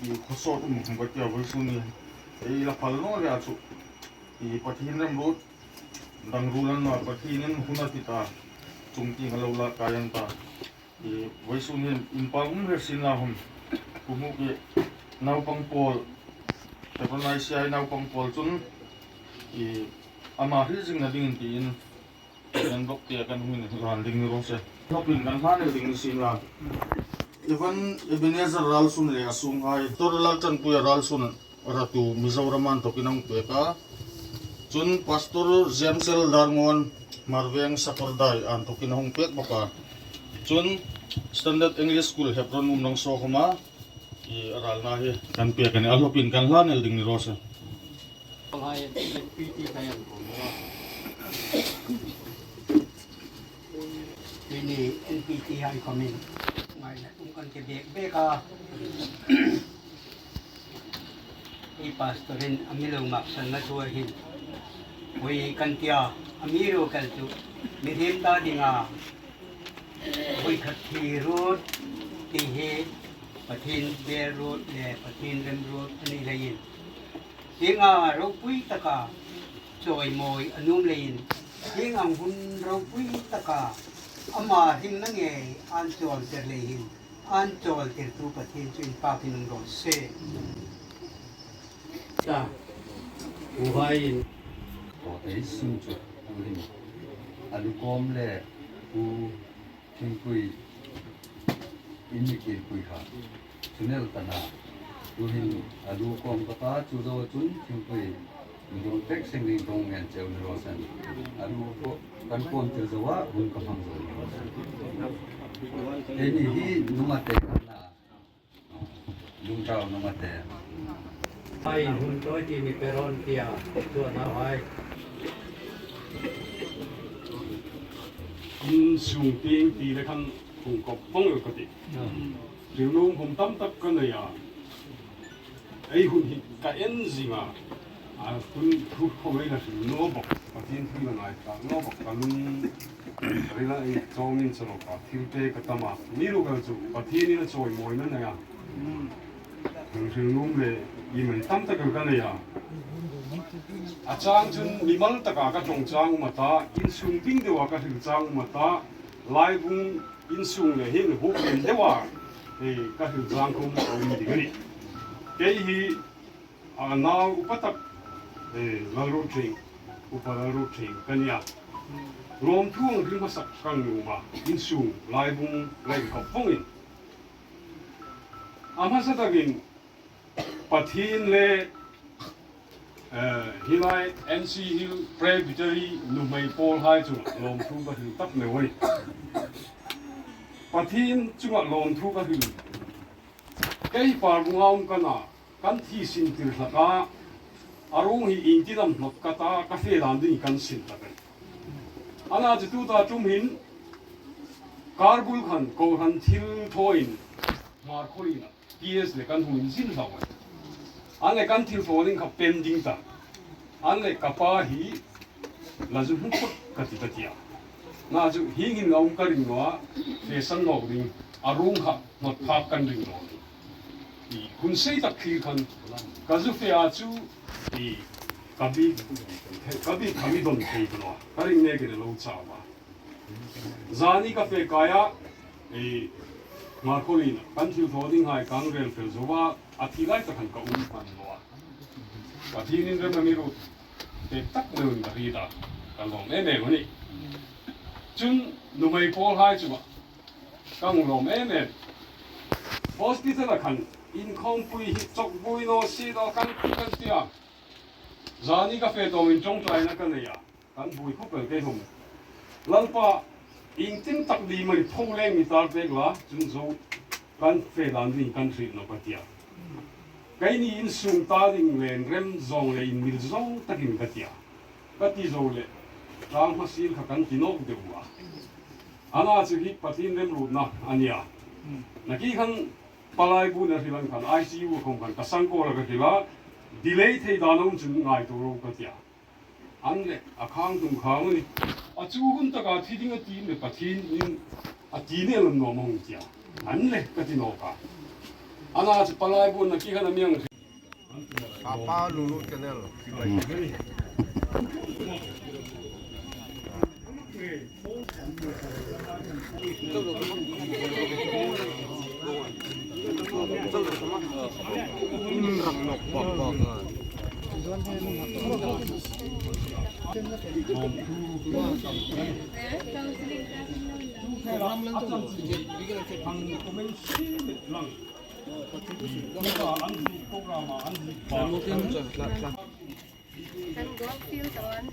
I khawsawt um khum ka tia vawisun ni. Ei la phal naw le a chu. I Pathien remruot dang ruol an naw, Pathienin hun a ti ta. Chung tieng a lo la kai an ta. I vawisun hin inpâk um her sin la hung. Ku hmu ki naupang pawl, Hebron I C I naupang pawl chun i ama hriet zingna dingin tiin kan bawk tia kan hung inhlan ding ni raw se. Hlawpin kan hlan el ding ni sin la. Evan Ebenezer Ralsun le a sunghai, Doctor Laltanpuia Ralsun, Ratu Mizoram a inthokin a hung pek a. Chun Pastor James L Darngawn, Hmarveng Sakawrdai a inthokin a hung pek bawk a. Chun Standard English School Hebron um nang saw khawma i ralna hi kan pek a nih, a hlawpin kan hlan el ding ni raw se. Hai N P T hai an ko. Ini N P T hai khawmin ngaina tum kan ke bek bek a. Ei pastorin a mi lo maksanna thu a hin, voi kan tia, amiruokchu mihriem ta dinga voi khat thi ruot ti hi Pathien bel ruot le Pathien rem ruot a ni leiin, hienga ropui taka chawimawi a nuom leiin, hieng ang hun ropui taka ama hringna ngei an chawltir lei hin, an chawltirtu Pathien chu inpâkin um raw se. Ta, u haiin. Tawtei sung chu, u hin, a lu kawm le, u thingpui, in mi kil pui kha. Chun el ta na, tu hin a lu kawm ka ta chu zo chun thingpui. Dong tek seng ding dong ngen cheu ni raw se. A lu ko, kan kawm tir zo a, hun ka hmang zo ni raw se. Keini hi nunga te kan na. Lungtau nunga te. Hai hun tawi ti mi peron tia, tu na hai. Insung tieng ti le khan kung kop vong ka ti. Hril nuom khom tam tak ka nei a. Ei hun hi ka en zing a. A hun thu khom ei la hril naw bawk, Pathien thu la ngaithlak naw bawk, ka lungrila ei chawngin chawlawk a, thil te ka tam a. Amiruokchu Pathienin a chawimawina nei a. Hril nuom le i mani tam tak ka nei a. A chang chun mimal taka ka ṭawng chang um a ta, insung ding deua ka hril chang um a ta, laibung insung le hin huk lien deua, eh, ka hril chang khom a um ding a nih. Kei hi, a nau upa tak, eh, Lalruotthieng, Upa Lalruotthieng ka nia. Lawmthu ang hril hmasak ka nuom a, insung, laibung, le inkhop vongin. A hmasa takin, Pathien le, eh, hi lai N C Hill Presbytery nuhmei pawl hai chunga lawmthu ka hril tak meu a nih. Pathien chunga lawmthu ka hril. Kei Parbunga um ka na, kan thi sin tir hlak a, A ruong hi iengtin am hnawt ka ta, ka fe dan ding kan sin ta kan. Ana chu tuta ṭum hin kar bul khan kohran thil thawin Hmarkhawlien-a P S le kan hung inzin hlak a. An le kan thil thaw ding kha pending ta. An le ka pa hi la zu hmu phawt ka ti ka tia. Ana chu hieng hin a um ka ring naw a, fe san nawk ding, a ruong kha hnawt phak kan ring naw a. I hun sei tak thlir khan ka zu fe a chu i ka bik, ka bik kha mi don thei ka naw a. Ka ring nekin a lo chau a. Zani ka fe kai a, i Hmarkhawlien-a kan thil thaw dinghai kan rel fel zo a, a thi lai tak khan ka um hman naw a. Pathienin rem a mi ruot pek tak meuin ka hriet a, ka lawm em em a nih. Chun nuhmei pawlhai chu ka hung lawm em em. Hospital-a khan inkhawmpui hi chawk buoi naw si naw kan ti kan tia. Zani ka fe tawmin ṭawngṭaina ka nei a, kan buoi khawp el kei hawm. Lalpa, iengtin tak ding mani tho leng mi tar pek la, chun zo kan fe dan ding kan hriet naw ka tia. Keini insung ta ding le rem zawng le inmil zawng takin ka tia. Ka ti zo le, tlâng hmasil kha kan ti nawk deu a. Ana chu hi Pathien remruotna a nia. Nakie khan palai bun a hril ang khan I C U khawm khan ka sangkawla ka hril a, delay thei dan a um chun ngaituo ro ka tia. An le, a khang tum khang a nih. A chu hun taka thi ding a ti le Pathienin a ti ni lem naw ma hung tia. An le ka ti nawk a. Ana chu palai bun nakie khan a mi hang Papa Lulu Channel. Kan go field on.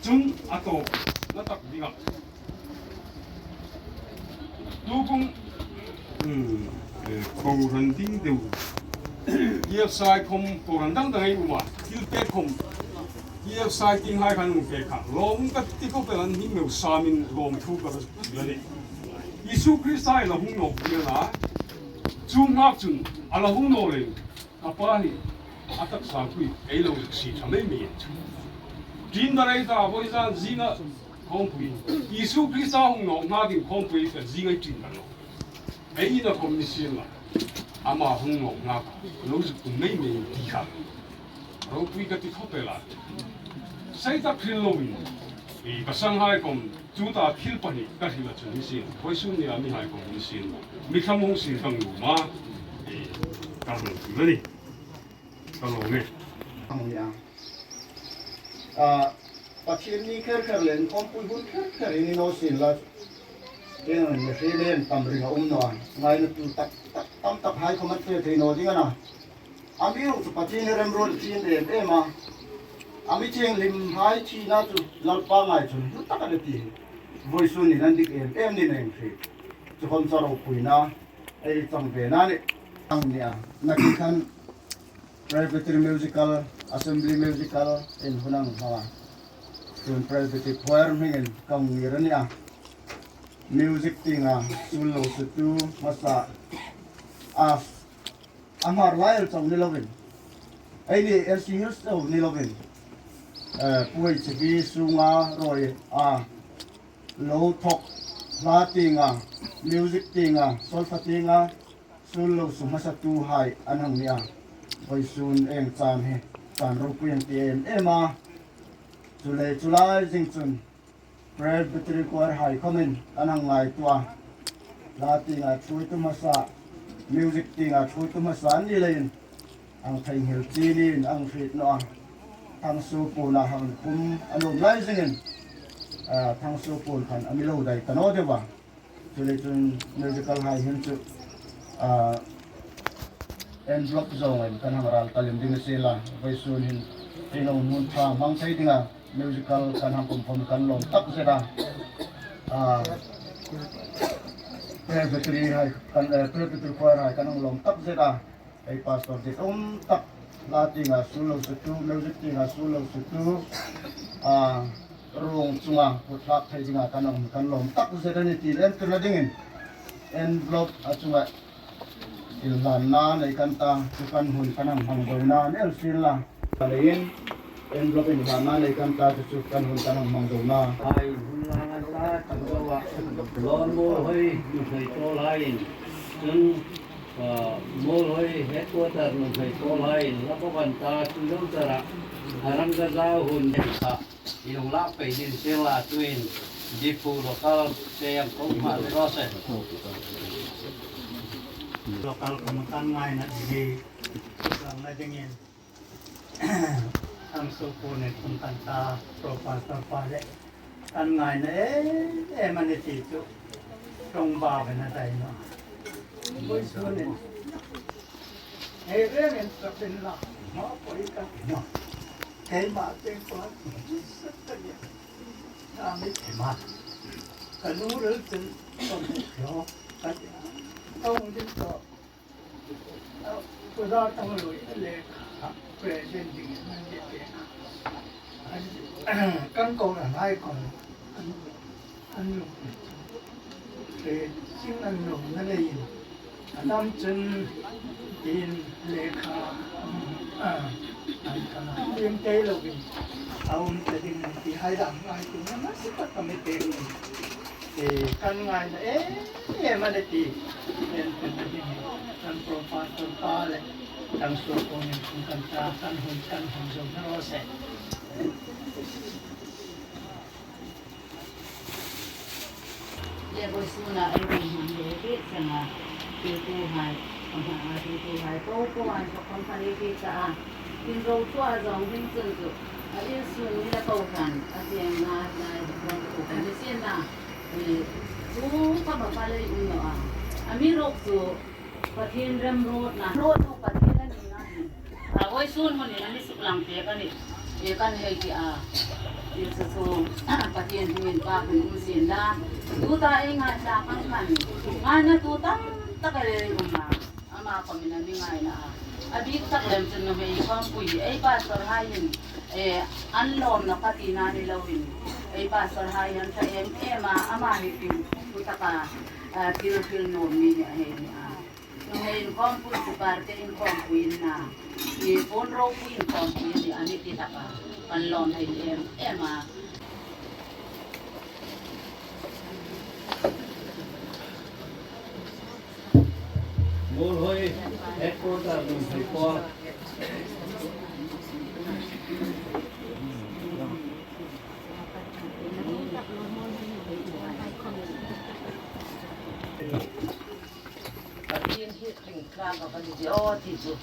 Chun a tawp na tak ding a. Tukum, hmm, eh, kohran ding deu. E F C I khawm kohran dang dang ei um a. Thil pek khawm E F C I tienghai khan hung pek kha. Lawm ka ti khawp el an hni meu samin lawmthu ka la nih. Isu Krista hi la hung nawk ding a na. Chu ngak chun a la hung naw leh a pa hi a taksa pui ei lo rik si tha mei mei. Tin da rei ta voi zan zinga khawmpui. Isu Krista hung nawk ngak in khawmpui ka zinga tin da lo. Ei ina khawm ni sienla. Ama hung nawk ngak lo zuk um mei mei ti kha. Ropui ka ti khawp el a. Sei tak hril loin, i ka sanghai khawm chu ta thil pahni ka hril a chu ni sien. Vawisun nia mihai khawm ni sien. Mi thlamuong sien ka ngum a. I ka hung ti mani. Ka lo nge. Ang nia. A, Pathien ni kher kher le inkhawmpui hun kher kher hi ni naw sienla. Kei ni hre nen tam ring a um naw a. Ngaina tu tak tak tam tak hai khawm a fe thei naw ding a na. A mi ruok chu Pathien hi remruot a ṭin em em a. A mi thienghlimhai thina chu Lalpa ngai chun hlu tak a ni ti hi. Vawisun ni nan dik em em ni nei hri. Chu khawm chu ropuina ei chang ve na ni. Ang nia. Nakie khan Presbytery Musical, Assembly Musical in hun ang hmang a. Chun Presbytery Choir hmingin ka hung ngir a nia. Music tienga sul lo sutu hmasa a, a Hmar lai el chau ni lovin, eini N C Hills chau ni lovin, eh, Pu H V sunga rawi a lo thawk hla tienga, music tienga, solfa tienga sul lo su hmasatuhai an hang ni a. Vawisun ei chan hi, chan ropui ang ti em em a. Chu le chu lai zing chun Presbytery Choir hai khawmin an hang ngaituo a. Hla tienga ṭhuoitu hmasa, music tienga ṭhuoitu hmasa an ni leiin ang theinghil chinin ang hriet naw a. Thangsuo puona hang khum a nuom lai zingin, a, Thangsuo puon khan a mi lo dai ta naw deu a. Chuleiin chun musical hai hin chu, a, envelope zawngin kan hang ral ta lem ding a sien la. Vawisun hin ei lo hmun ṭha hmang thei dinga musical kan hang kum khawm kan lawm tak zet a. A, Presbytery hai kan, eh, Presbytery Choir hai kan hang lawm tak zet a. Ei pastor dit um tak, la tienga suol lo sutu, music tienga suol lo sutu, a, ruong chunga kut hlak thei dinga kan um, kan lawm tak zet a ni ti le en tirna dingin envelope a chunga inhlanna nei kan ta, chu kan hun kan hang hmang zo na ni el sien la. Leiin envelope inhlanna nei kan ta, chu chu kan hun kan hang hmang zo na. Hai hun la ngan ta kan zo a. Lawm Muolhoi nuhmei pawl haiin, chun, a, Muolhoi headquarter nuhmei pawl haiin la bawk an ta, chu lo chara a rang ka zau hun nei ta. I hung lak pei ding sien la, tuin Diphu local te ang ko ma le ro se. Local committee kan ngaina ding hi, kan ngaina dingin, kan su pu ne kum kan ta, pro pastor pa le, kan ngaina e, e mani ti chu, tong ba ve na dai no. Boi su ne. Hei rengin ka pin la, ma poi ka pin la. Hei ma te ko, sa ta ni. Na mi te ma. Ka nu rel chen, ka mu yo, ka ti. Ka hung din ko. Ko da tang lo i le, ka present ding na ni te. Kan ko na nai ko. An lawm. Pe, sin an lawmna leiin. A dam chun tin lekha, a, an kan a lim te lovin. A um ta ding ti hai dam ngai tin na ma si pat ka mi te. E, kan ngaina e, e mani ti. En kan ta ding. Kan pro pastor pa le. Kan su ko ni kan ta, kan hun, kan hun zo na ro se. Le vawisuna ei hung hmang le bik sanga, tutu hai, hma a tutu hai, po po an ko company ki ta a. Tin ro tua zong ding chun chu, a insun ni la kohran, a tieng nga, nga, nga, ko kan ni sien na. I, chu ka ba pa le um naw a. A mi rok chu, Pathien remruotna, ruottu Pathien a ni nga hin. A, vawisun hun hin a mi suklang pek a nih. E kan hei ti a. I chu chu, Pathien hmingin pa hun um sien la. Tuta ei ngaina khan khan. Ngaina tu tam tak a le um a. Ama khawmin a mi ngaina a. A bik tak lem chun nuhmei khawmpui. Ei pastor hai hin. E, an lawmna ka tina ni lovin. Ei pastor hai hin an ṭha em em a. Ama ni tin. Tu taka. A, thil thil nuom ni ni a hei ni a. Nuhmei inkhawmpui, suparte inkhawmpui in na, i phone ropui inkhawmpui in ni a ni ti taka kan lawm thei em em a. Muolhoi headquarter nuhmei pawl. Pathien hi hring tlak a va ni de aw ti chu,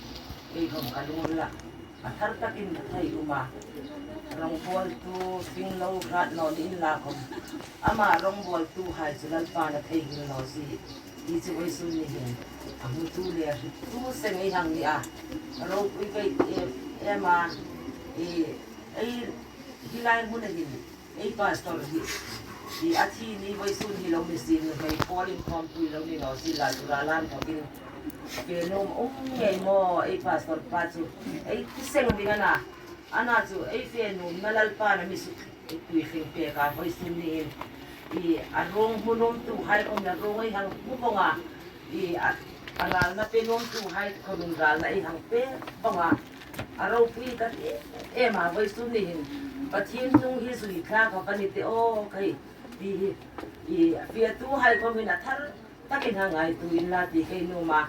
ei khawm ka lungrila. A thar takin a thei um a. Rawngbualtu hring lo hrat naw ni inla khawm, ama rawngbawltuhai chu Lalpan a theinghil naw si, ti chu vawisun ni hin a hmutu le a hriettu seng ei hang ni a. Ropui ka ti em em a, i, ei hi lai hmuna hin, ei pastor hi, i, a thi ni vawisun hi lo ni si, nuhmei pawl inkhawmpui lo ni naw si la, chu ra lan thawkin. Fe nuom um ngei maw, ei pastor pa chu, ei ti seng ding a na. A na chu, ei fe nuomna Lalpan a mi suk, ei puitling pek a, vawisun ni hin. I, a ruong hmu nuomtuhai khawm a ruong ei hang hmu vawng a. I, a, a ralna pe nuomtuhai khawmin ralna ei hang pe vawng a. A ropui ka ti em a, vawisun ni hin. Pathien hnung hi zui tlak a va ni de aw khai, ti hi. I, a fiatuhai khawmin a thar takin hang ngaituo inla ti ka nuom a.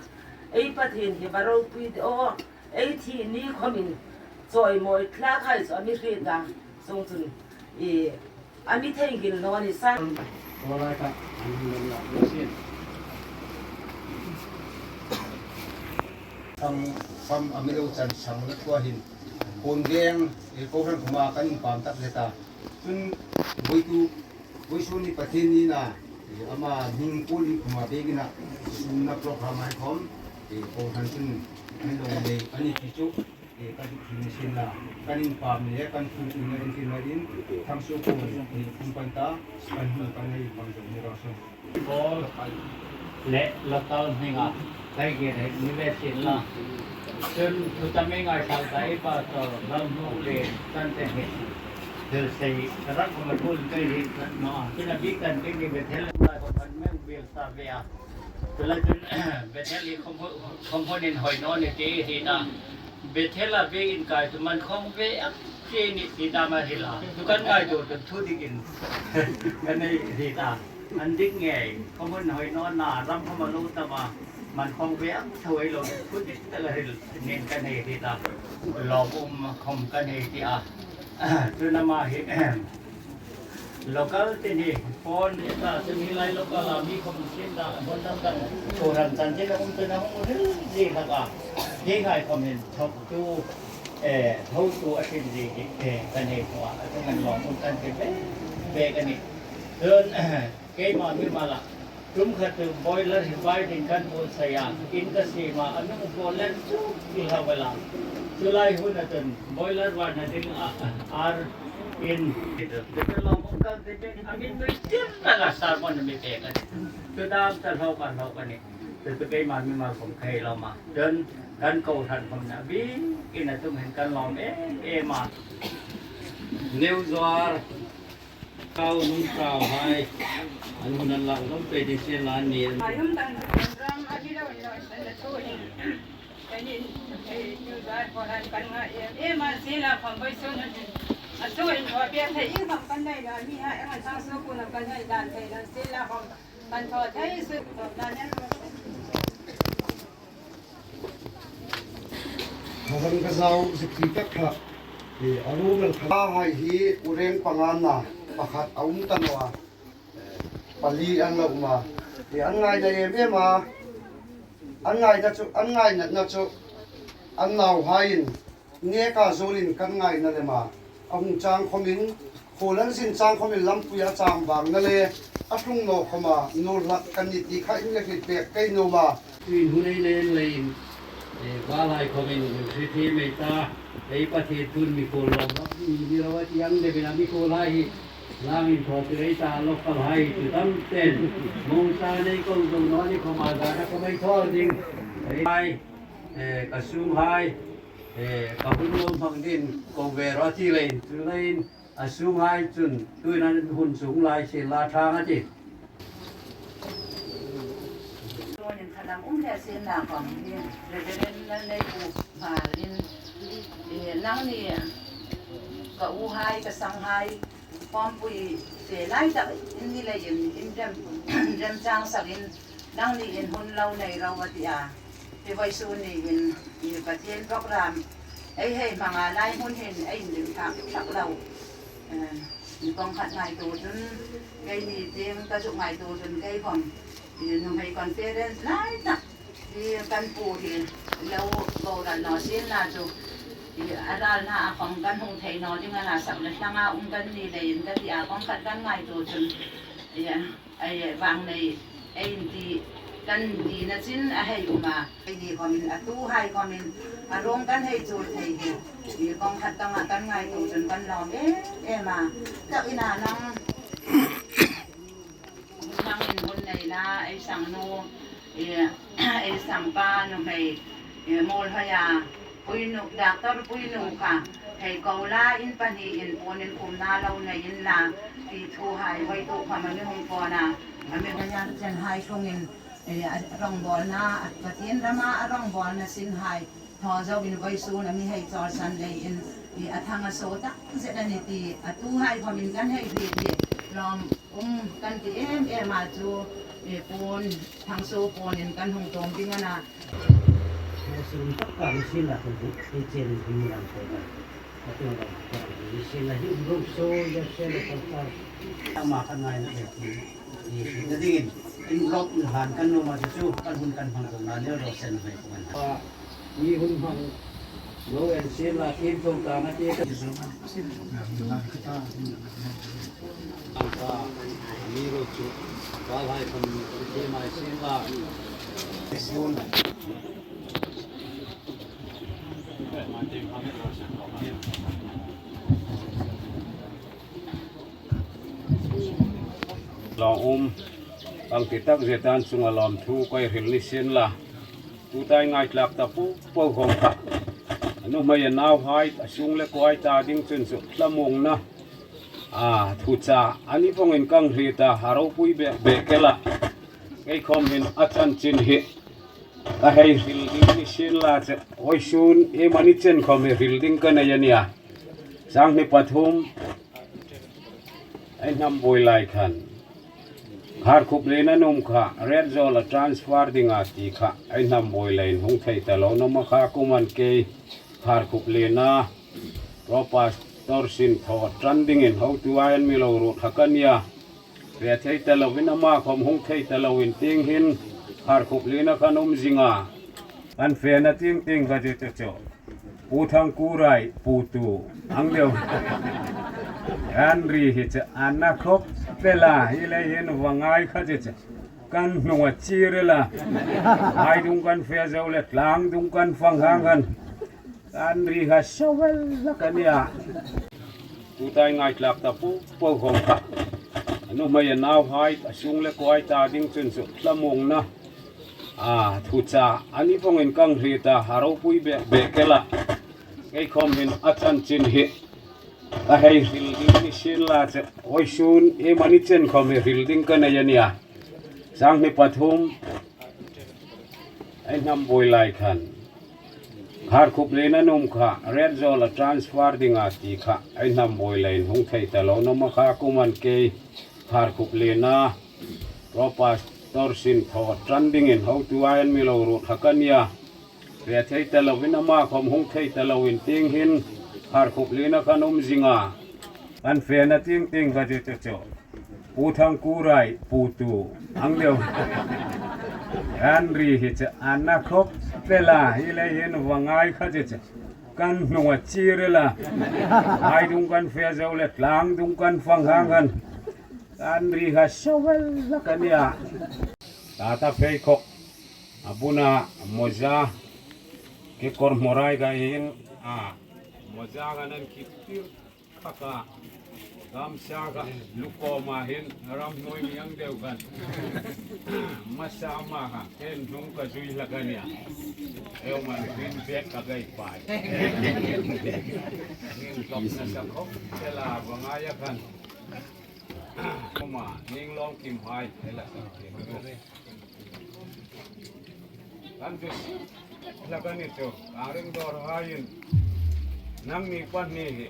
Ei Pathien hi va ropui de aw. Ei thi ni khawmin chawimawi tlakhai chu a mi hriet a. Chuongchun, i, a mi theinghil naw ni sa. Khawlai kha an hung lam la, la sien. Kham, kham a mi lo chan sang la thua hin. Pawn veng, e, kohran khawma kan inpam tak le ta. Chun, voitu, vawisun ni Pathien ni na, e, ama hming kuol ni khawma biekina, sumna program hai khawm, e, kohran chun, an lo nei, a ni ti chu, e, ka zuk hrilna sien la, kan inpam le, kan phungchimna entirna in, thangsuo kuol, e, phung kan ta, kan hmu kan nei, kan zo ni raw se. Pawl, Le local hminga kai gen hei ni ve sin la. Chun thu tam ei ngaisang ta i pastor Lalhmuk le Chanten hi thil sei rak khom a thul kai hi naw. Chun a bik kan ti ni Bethel lai khom kan meng bil sa ve a. Chun la chun Bethel hi khom ho-, khom honin hoi naw ni ti hi na. Bethel a ve in kai chu man khom ve ang che ni ti ta ma hi la. Chu kan ngaituo chu thu dikin kan nei hi ta. An dik ngei, khom hon hoi naw na, ram khom a lo ta ma, man khom ve ang tho ei lo, thu dik ta la hril, nen kan hei hi ta. Lawmum khom kan hei ti a. Chu na ma hi, local te ni, phone ni ta, chu ni lai local a mi khom sin ta, hon ta kan, chu ram chan te la um te na hung hril zi la ka. Hi ngai khom hin, thok tu, eh, ho tu a sin zi, eh, kan hei khom a, chu kan lawmum kan ti ve, ve kan ni. Chun, keima mi mala. Tum khat chu boiler hi vai ding kan pu saya. In ka sima, a nung po len chu ki ha wala. Chu lai hun a chun boiler van a ding a, ar in. Chu lawmum kan ti, a min nui tir na la sermon mi pe kan. Chu dam ta lo kan lo kan ni. Chu chu keima mi mal khom khai lo ma. Chun kan kohran khom na bi in a tum hin kan lawm em em a. New Zuar. Kau nung kau hai. An hun an lak lawm pe ding sien la ni. Ai, hum kan ram a bi lo lo san la thu in. Kan in, eh, New Zuar kohran kan nga em em a sien la khom boi sun. A thu in wa pia thei in khom kan nei la mi ha, ang an sang su ku na kan nei dan thei la sien la khom kan thaw thei su khom na nen. Hmar ram ka zau zik ti tak kha, eh, a ru mel kha. Hai hi u reng panga na pakhat a um ta naw a, eh, pali an lo um a. Eh, an ngaina em em a, an ngaina chu, an ngaina na chu, an nauhaiin nge ka zuolin kan ngaina lem a. A hung chang khomin, khuol an zin chang khomin lampuia chang vangna le, a tlung naw khoma, nuol hlak kan ni ti kha in le hriet pek kei nuom a. Tuin hun ei len leiin, eh, valhai khomin, hriet hi mei ta, ei Pathien thuin mikhuol lawm hlak ni ro a ti ang deuin a mikhuolhai hi, langin thaw tir ei ta local hai chu tam ten, mawng ta nei ko zo naw ni khoma zana khom ei thaw ding. Ei hai, eh, ka sunghai, eh, ka hun lo hmang dingin ko ve ro ti leiin, chu leiin, a sunghai chun tuin an hun sung lai sien la thang a ti. Tuin khalam um le sien la khom hi, Reverend Lalneipu Hmarin, eh, nangni ka uhai, ka sanghai, khawmpui fe lai tak in ni leiin, in rem, rem chang sakin, nangni in hun lo nei ro a ti a. Hi vawisun niin, i Pathien program ei hei hmanga lai hmun hin ei inring thak thak lo. Eh, i kawng khat ngaituo chun, keini tieng ka chu ngaituo chun kei khom, i nuhmei conference lai tak, i kan pu hi lo boral naw sien la chu, i a ralna a khom kan hung thei naw ding a na, sak le hlanga um kan ni leiin ka ti a, kawng khat kan ngaituo chun, i, Ei, vang nei, ei inti, kan intina chin a hei um a. Ei ni khomin, a tuhai khomin, a ruong kan hei chul thei hi. I kawng khat tanga kan ngaituo chun kan lawm em em a. Ka ina nang, nangin hun nei la, ei sangnu, i, ei sangpa nuhmei, i, Muolhoia, Puinu, Doctor Puinu kha, hei ko la in pahni in puon in khumna lo nei in la, ti thuhai vawituk kha a mi hung pawn a, a mi hung yan chen hai tlungin, eh, a rongbawlna, a Pathien rama a rongbawlna sin hai, thaw zoin vawisun a mi hei chawlsan leiin, i a thang a so tak zet a ni ti, a tuhai khomin kan hei hriet hi, lawm um kan ti em em a chu, i puon, thangso puonin kan hung tawm ding a na. Hmeichhe um tak tak ni sien la kan hung, ei chen in hung ni lam thei kan. Ka ti lo kan ni sien la hi um ro so, ya sien la kan ta. Ama kan ngaina thei ti. Ni na dingin, in lok in han kan nuom a chu, kan hun kan hmang zo na neu ro sen hmei ko kan. Pa, mi hun hmang lo en sien la kim thong ta na ti ka. Ang ta, mi ro chu, valhai kan ti mai sien la. Lawm um. Ang ti tak zet an chunga lawmthu ka hril ni sien la. Tuta ei ngaithlak ta po po khom kha, a nuhmei a nauhai, a sung le kuohai ta ding chun chu thlamuongna, a, thucha a ni vawngin ka hriet a, a ropui bek bek el a. Kei khom hin a chanchin hi ka hei hril ding ni sien la che, vawisun iemani chen khom hi hril ding ka nei a nih a. Sanghni pathum ei hnam buoi lai khan, Harkhup Liena nuom kha Retzawl a transfer ding a ti kha ei hnam buoi laiin hung thei ta lo naw a kha, kuman kei Harkhup Liena Pro Pastor sin thaw ṭan dingin hotuhai an mi lo ruot hlak a nih a. Fe thei ta loin, ama khom hung thei ta loin tieng hin Harkhup Liena khan um zing a. Kan fena tieng tieng kha chu chu chu Pu Thangkurai, Pu Tu, ang deu. An ri hi chu a na khawp el a, hi lei hin va ngai kha chu chu. Kan hnung a chir el a. Ai dung kan fe zo le, tlang dung kan fang hang khan, an ri kha suol hlak a nih a. Tuta ei ngaithlak ta po po khom kha, a nuhmei a nauhai, a sung le kuohai ta ding chun chu thlamuongna, a, thucha a ni vawngin ka hriet a, a ropui bek bek el a. Kei khom hin a chanchin hi ka hei hril ding ni sien la che, vawisun iemani chen khom hi hril ding ka nei a nih a. Sanghni pathum ei hnam buoi lai khan, Harkhup Liena nuom kha Retzawl a transfer ding a ti kha ei hnam buoi laiin hung thei ta lo naw a kha, kuman kei Harkhup Liena Pro Pastor sin thaw ṭan dingin hotuhai an mi lo ruot hlak a nih a. Fe thei ta loin, ama khom hung thei ta loin tieng hin Harkhup Liena khan um zing a. Kan fena tieng tieng kha chu chu chu Pu Thangkurai, Pu Tu, ang deu. An ri hi chu a na khawp el a, hi lei hin va ngai kha chu chu. Kan hnung a chir el a. Ai dung kan fe zo le, tlang dung kan fang hang khan, an ri kha suol hlak a nih a. Tata pheikhawk a buna moza, kekawr hmawrai ka hin, a, moza khan an khip tir kha kha. Gamsa kha lu kawma hin ramhnuoi mi ang deu khan masa ma kha ken hnung ka zui hlak a nih a. Ei man rin bek ka gai pai. Ning tlawk nasa khawp el a, va ngai a khan. Khawma, ning lawng kim hai, ei la sak kim. Kan chu hlak a ni chu, ka ring dawr haiin, nangni pahni hi,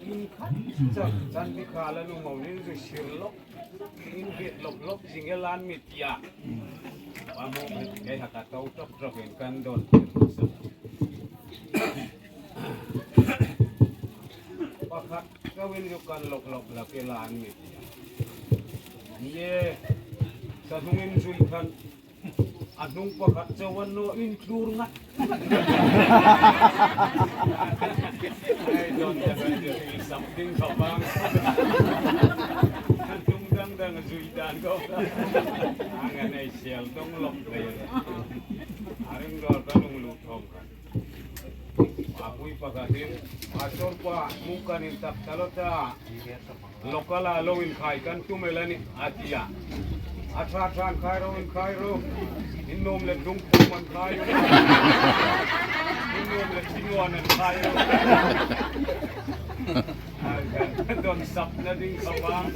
in khat chak, chan bi kha la nu mau nin zu sir lawk, in bit lawk lawk zing el an mi tia. Wa mo, kei ha ka tau tok tok in kan don. Pakhat chauin zu kan lawk lawk la ke la an mi tia. Ye, sa hnungin zui khan, a hnung pakhat chau an naw in tlur ngat. Ai, don ta kan zui sam ding kha bang. Kan hnung dang dang zui dan ko. Ang anei sial dong lawk le. A ring dawr ka lung lut thawm khan. A pui pakhatin, a chawr pa, hmu kan intak ta lo ta, local-a lo inkhai kan tum el a nih, a tia. A ṭha ṭha inkhai ro, inkhai ro. In nuom le tlung tlung an khai. In nuom le thinguan an khai. A kan don sapna ding kha bang.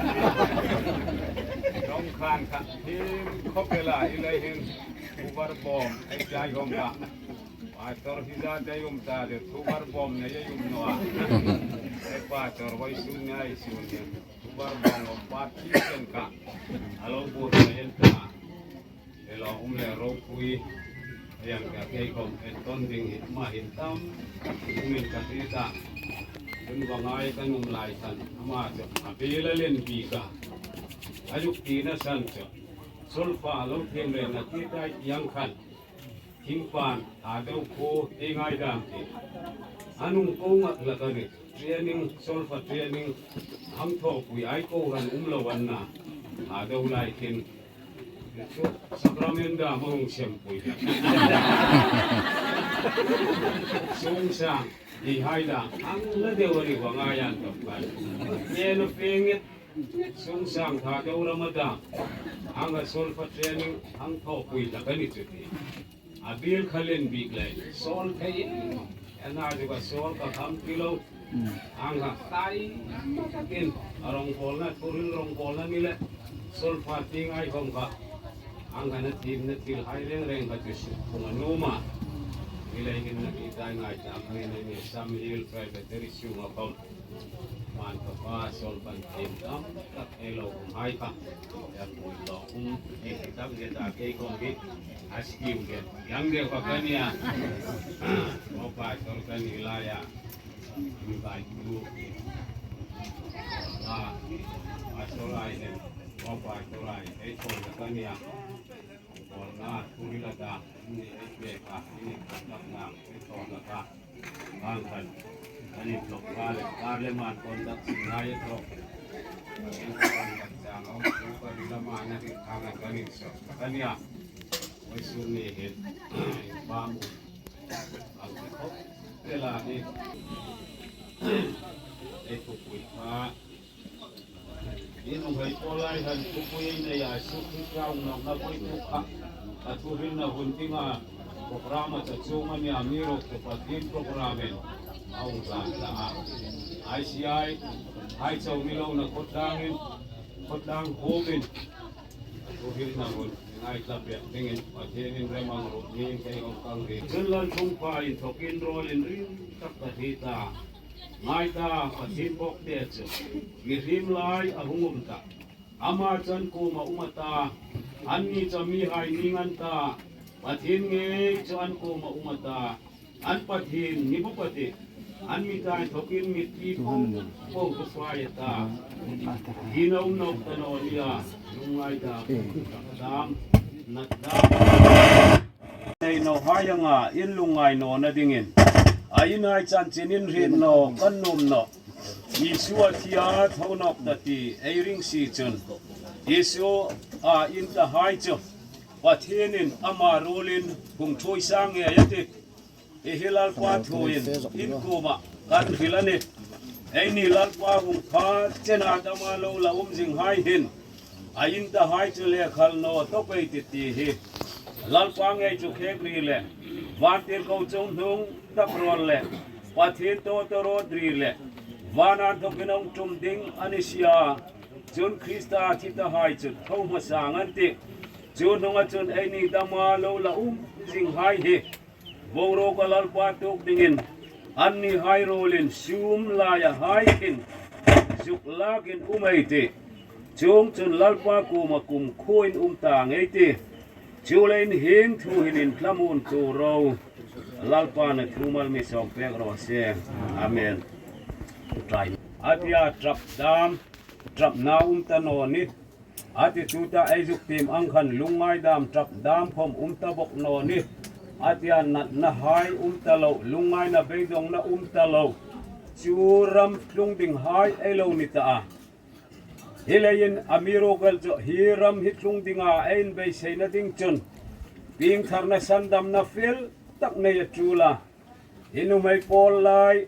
Dong khan kha him khawp el a, i lei hin. Ubar bawm, ei tlai hawm kha. Pastor hi zat ei um ta le, thuvar bawm nei ei um naw a. Ei pastor vawisun nei ei sun hi. Thuvar bawm a party chen kha a lo bur nei el ta. Ei lo um le ropui. Ei ang ka kei khom enton ding hi ma hin tam. Um in ka ti ta. Tun va ngai kan um lai san. Ama chu a bil a len bik a. A zuk tina san chu. Solfa lo thiemlenna ti tai tiang khan. Thingpan, Thadou khuo, ei ngaidam ti. A nung ko ngat hlak a nih. Training, solfa training, hang thawpui ai ko han um lo an na. Thadou lai khin. Chu sacrament dam a hung sempui. Sungsang, ei hai dam, ang la deu a ni va ngai an tawp kan. Nge na fe nget. Sungsang kha deu rama dam. Anga solfa training ang thawpui ta ka ni chu ti. A bil kha len bik lei. Sol thei in. Ena chu ka sol ka kham ti lo. Anga tai takin. A rong kawlna, thuhril rong kawlna ni le. Solfa ti ngai khom kha. Anga na thim na thil hai reng reng kha chu si. Kung a numa. Ni lei hin na ki tai ngai ta. Ngai na ni Sam Hill Presbytery sunga khom. Man ka pa sol ban thim dam tak ei lo um hai kha. Yang mui lo um, ei ki tam ge ta kei kong ki. As ki um ge. Yang ge ka ka nia. Mo pa sol ka ni la ya. Mi bai ku. Ah, a sol ai ne. Mo pa sol ai. Ei sol ka ka nia. Kol na, ku ri la ta. Ni ei pe ka. Ni ka tak na. Ei sol ka ka. Bang kan. Kan in tlok ka le, kar le man kon dak sin lai e tlok. Kan in kan dak chang om, ku ka ri la man na ri thang a kan in sok. Kan ya. Oi sun ni hin. Bam. Ang ki khop. Te la ni. Ei ku pui kha. Inhai pawl lai han thupui nei a, Isu Krista hung nawkna voituk kha. A thuhrilna hun dinga program a ta chuong a nia, mi ruk chu Pathien program in a hung zan ta a. I C I, hai chau mi lo na khawtlang in, khawtlang hawm in, a thuhrilna hun ngai tla pek dingin Pathienin remruot ning kei hawng kal ri. Chun Lalthumpa inthawkin rawl inrim tak ka hriet a. Ngai ta, Pathien bawkte chu mihriem lai a hung um ta. Ama chu an kuoma um a ta. Anni chu mihai ning an ta. Pathien ngei chu an kuoma um a ta. An Pathien ni bawk a tih. An mi ta inthawkin mitthi po po ka fai a ta. Hi na um nawk ta naw nia. Lungngai ta. Dam. Nat dam. Nei naw hai anga in lungngai nawna dingin. A inhai chanchin in hriet naw kan nuom nawh. Isu a thi a tho nawk ta ti ei ring si chun. Isu a in ta hai chu. Pathienin ama ruolin hung ṭhuoi sang ngei a tih. Hi hi Lalpa thuin in kuoma kan hril a nih. Eini Lalpa hung pha chena dama lo la um zing hai hin. A in ta hai chu le khal naw tawp ei tih ti hi. Lalpa ngei chu khek ri le. Vantirko chunghnung tak ruol le. Pathien tawtawrawt ri le. Van inthawkin hung ṭum ding a ni si a. Chun Krista thi ta hai chu tho hmasa ang an tih. Chu hnunga chun eini dama lo la um zing hai hi. Boruoka Lalpa tuok dingin, anni hai ruolin sum laia hai hin, zuk lakin um ei tih. Chuongchun Lalpa kuoma kumkhuoin um ta ngei ei tih. Chuleiin hieng thu hin inthlamuon tu ro. Lalpan a thu mal mi sawm pek raw se. Amen. Ṭap. A tia ṭap dam, ṭapna um ta naw ni. A ti tuta ei zuk tiem ang khan lungngai dam ṭap dam khom um ta bawk naw ni. A tia natna hai um ta lo, lungngaina beidongna um ta lo. Chu ram tlung ding hai ei lo ni ta a. Hi leiin amiruokchu hi ram hi tlung dinga ei inbeiseina ding chun piengtharna sandamna fel tak nei a ṭul a. Hi nuhmei pawl lai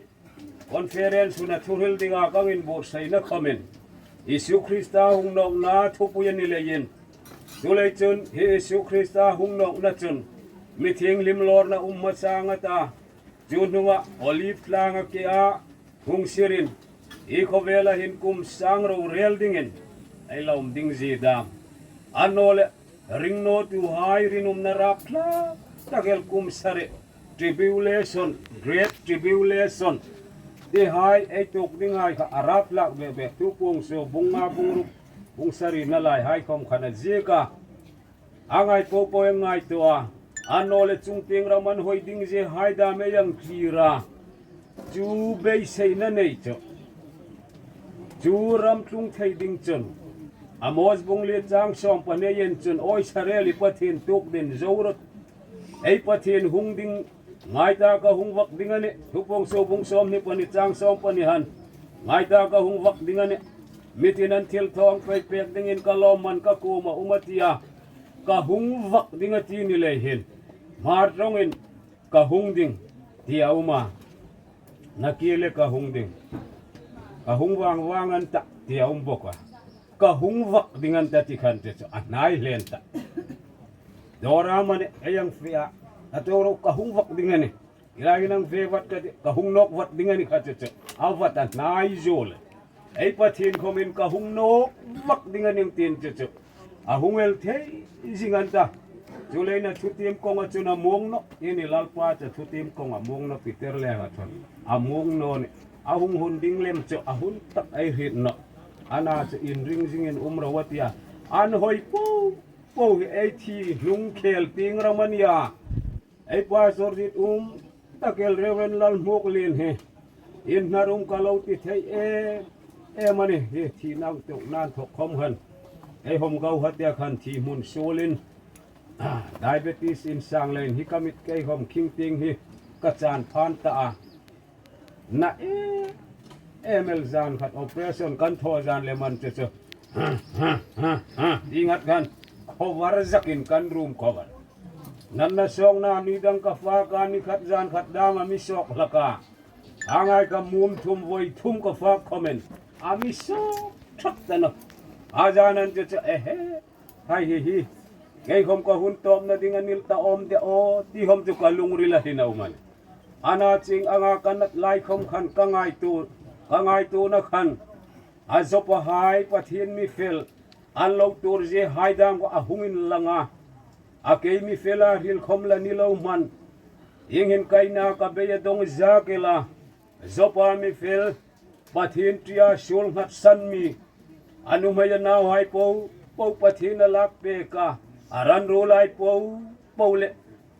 conference huna thuhril dinga kan inbuotsaina khomin Isu Krista hung nawkna thupui a ni leiin. Chuleiin chun hi Isu Krista hung nawkna chun mi thienghlim lawrna um hmasa ang a ta. Chu hnunga Olive tlanga ke a hung sirin hi khawvela hin kum sang ro rel dingin ei la um ding zie dam. Annawleh ringnawtuhai rinumna rapthlak tak el kum sari tribulation, great tribulation ti hai ei tuok ding hai kha a rapthlak bek bek Thupuongsuok bung nga bung ruk bung sarina lai hai khom khan a ziek a. A ngai po po ei ngaituo a. Annawleh chungtieng ram an hoi ding zie hai dam ei hang thlir a. Chu beiseina nei chu. Chu ram tlung thei ding chun. Amos bung li chang sawm pahni en chun, awi Israel i Pathien tuok dingin zo rawh. Ei Pathien hung ding ngai ta ka hung vak ding a nih. Thupuongsuok bung sawmhni pahni chang sawm pahni han. Ngai ta ka hung vak ding a nih. Mitin an thil thaw pei pek dingin ka lawmman ka kuoma um a ti a. Ka hung vak ding a ti ni lei hin. Hmar ṭawngin ka hung ding ti a um a. Nakie le ka hung ding. Ka hung vang vang an tah ti a um bawk a. ka hung vak ding an ta ti khan chu chu a hnai hlen ta. Dawra mani ei ang fe a, a to ro ka hung vak ding a nih. Ila hin ang fe vat ka ti, ka hung nawk vat ding a nih kha chu chu. A vat a hnai zuol. Ei Pathien khomin ka hung nawk vak ding a nih tin chu chu. A hung el thei zing an ta. Chuleiin a thutiem kawnga chun a muong naw. Ini Lalpa chu thutiem kawnga muong naw Peter le a thon. A muong naw ni. A hung hun ding lem chu a hun tak ei hriet naw. Ana chu inring zingin um ro a tia. An hoi po po hi ei thi hnung khel tieng ram a nia. Ei pastor dit um tak el Reverend Lalhmuoklien hi. In hnar um ka lo ti thei em em a nih. Hi thi nang tuk nan thok khom khan. Ei hom gau ha tia khan thi hmun suolin. Diabetes in sang leiin hi ka mit kei hom khing tieng hi ka chan phan ta a. Na e, M L zan khat operation kan thaw zan le man chu chu. Ingat khan, khovar zakin kan room khovar. Natna sawkna ni dang ka fak a, ni khat zan khat dam a mi sawk hlak a. A ngai ka mum thum voi thum ka fak khomin. A mi sawk thak ta naw. A zan an chu chu ehe. Hai hi hi. Kei khom ka hun tawpna ding a nil ta awm de aw, ti khom chu ka lungrila hin a um a nih. Ana ching anga ka nat lai khom khan ka ngaituo, ka ngaituona khan. A Joppa hai Pathien mi fel, an lo tuor zie hai dam kha a hung inlang a. A kei mi fel a hril khom la ni lo hman. Ieng hin kaina ka bei a dong zak el a. Joppa mi fel, Pathien ṭia suol nghat san mi. A nuhmei a nauhai po po Pathien a lak pek a, a ran ruolhai po po le.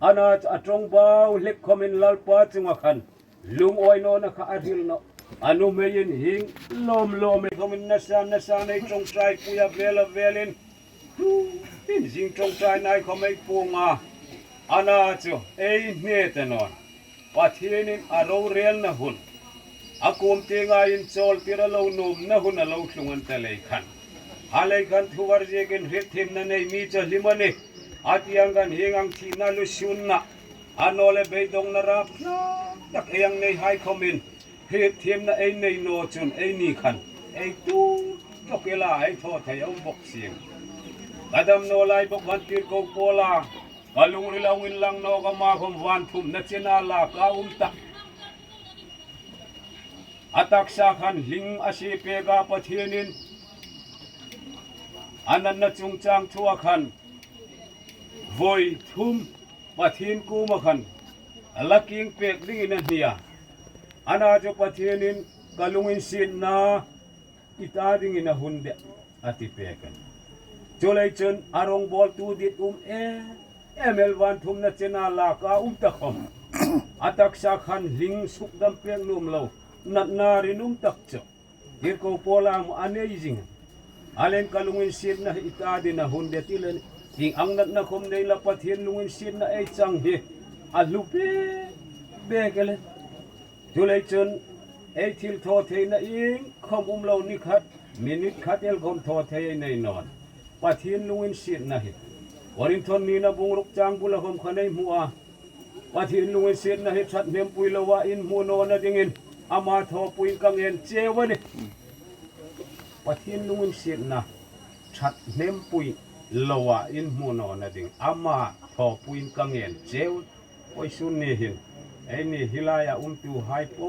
Ana chu a ṭawngbau hlek khomin Lalpa chunga khan lungawi nawna kha a hril nawh. A nuhmeiin hieng lawm lawm ei khomin nasa nasa nei ṭawngṭai pui a vel a velin. Tin zing ṭawngṭai nai khom ei puong a. Ana chu ei hne ta naw. Pathienin a rorelna hun, a kuom tienga inchawltir a lo nuomna hun a lo tlung an ta lei khan. A lei khan thuvar ziekin hrietthiemna nei mi chu hlim a nih. A tiang khan hieng ang thina lusunna, a naw le beidongna rap tak ei ang nei hai khomin, hrietthiemna ei nei naw chun ei ni khan, ei tu tlawk el a, ei thaw thei a um bok sing. Ka dam naw lai bok khan tirko Paula, ka lungrila hung inlang nawk a, ama khom vanthumna chena lak a um ta. A taksa khan hling a sie pek a, Pathienin a natna chungchang thua khan voi thum Pathien kuoma khan a la kieng pek dingin a hni a. Ana chu Pathienin ka lunginsietna i ta dingin a hun de a ti pek a nih. Chuleiin chun a rongbawltu dit um em em el vanthumna chena lak a um ta khom. A taksa khan hling sukdam pek nuom lo, natna rinum tak chu. Tirko Paula a nei zing. A leng ka lunginsietna hi i ta dingin a hun de ti le. Hieng ang natna khom nei la Pathien lunginsietna ei chang hi. A hlu bek bek el. Chuleiin chun ei thilthawtheina ieng khom um lo ni khat, minute khat el khom thaw thei ei nei naw a. Pathien lunginsietna hi. Korinth nina bung ruk chang bula khom khan ei hmu a. Pathien lunginsietna hi ṭhathnem pui loa in hmu nawna dingin ama thawpuiin ka ngen cheu a nih. Pathien lunginsietna ṭhathnem pui loa in hmu nawna ding ama thawpuiin ka ngen cheu. Vawisun ni hin, eini hi laia umtuhai po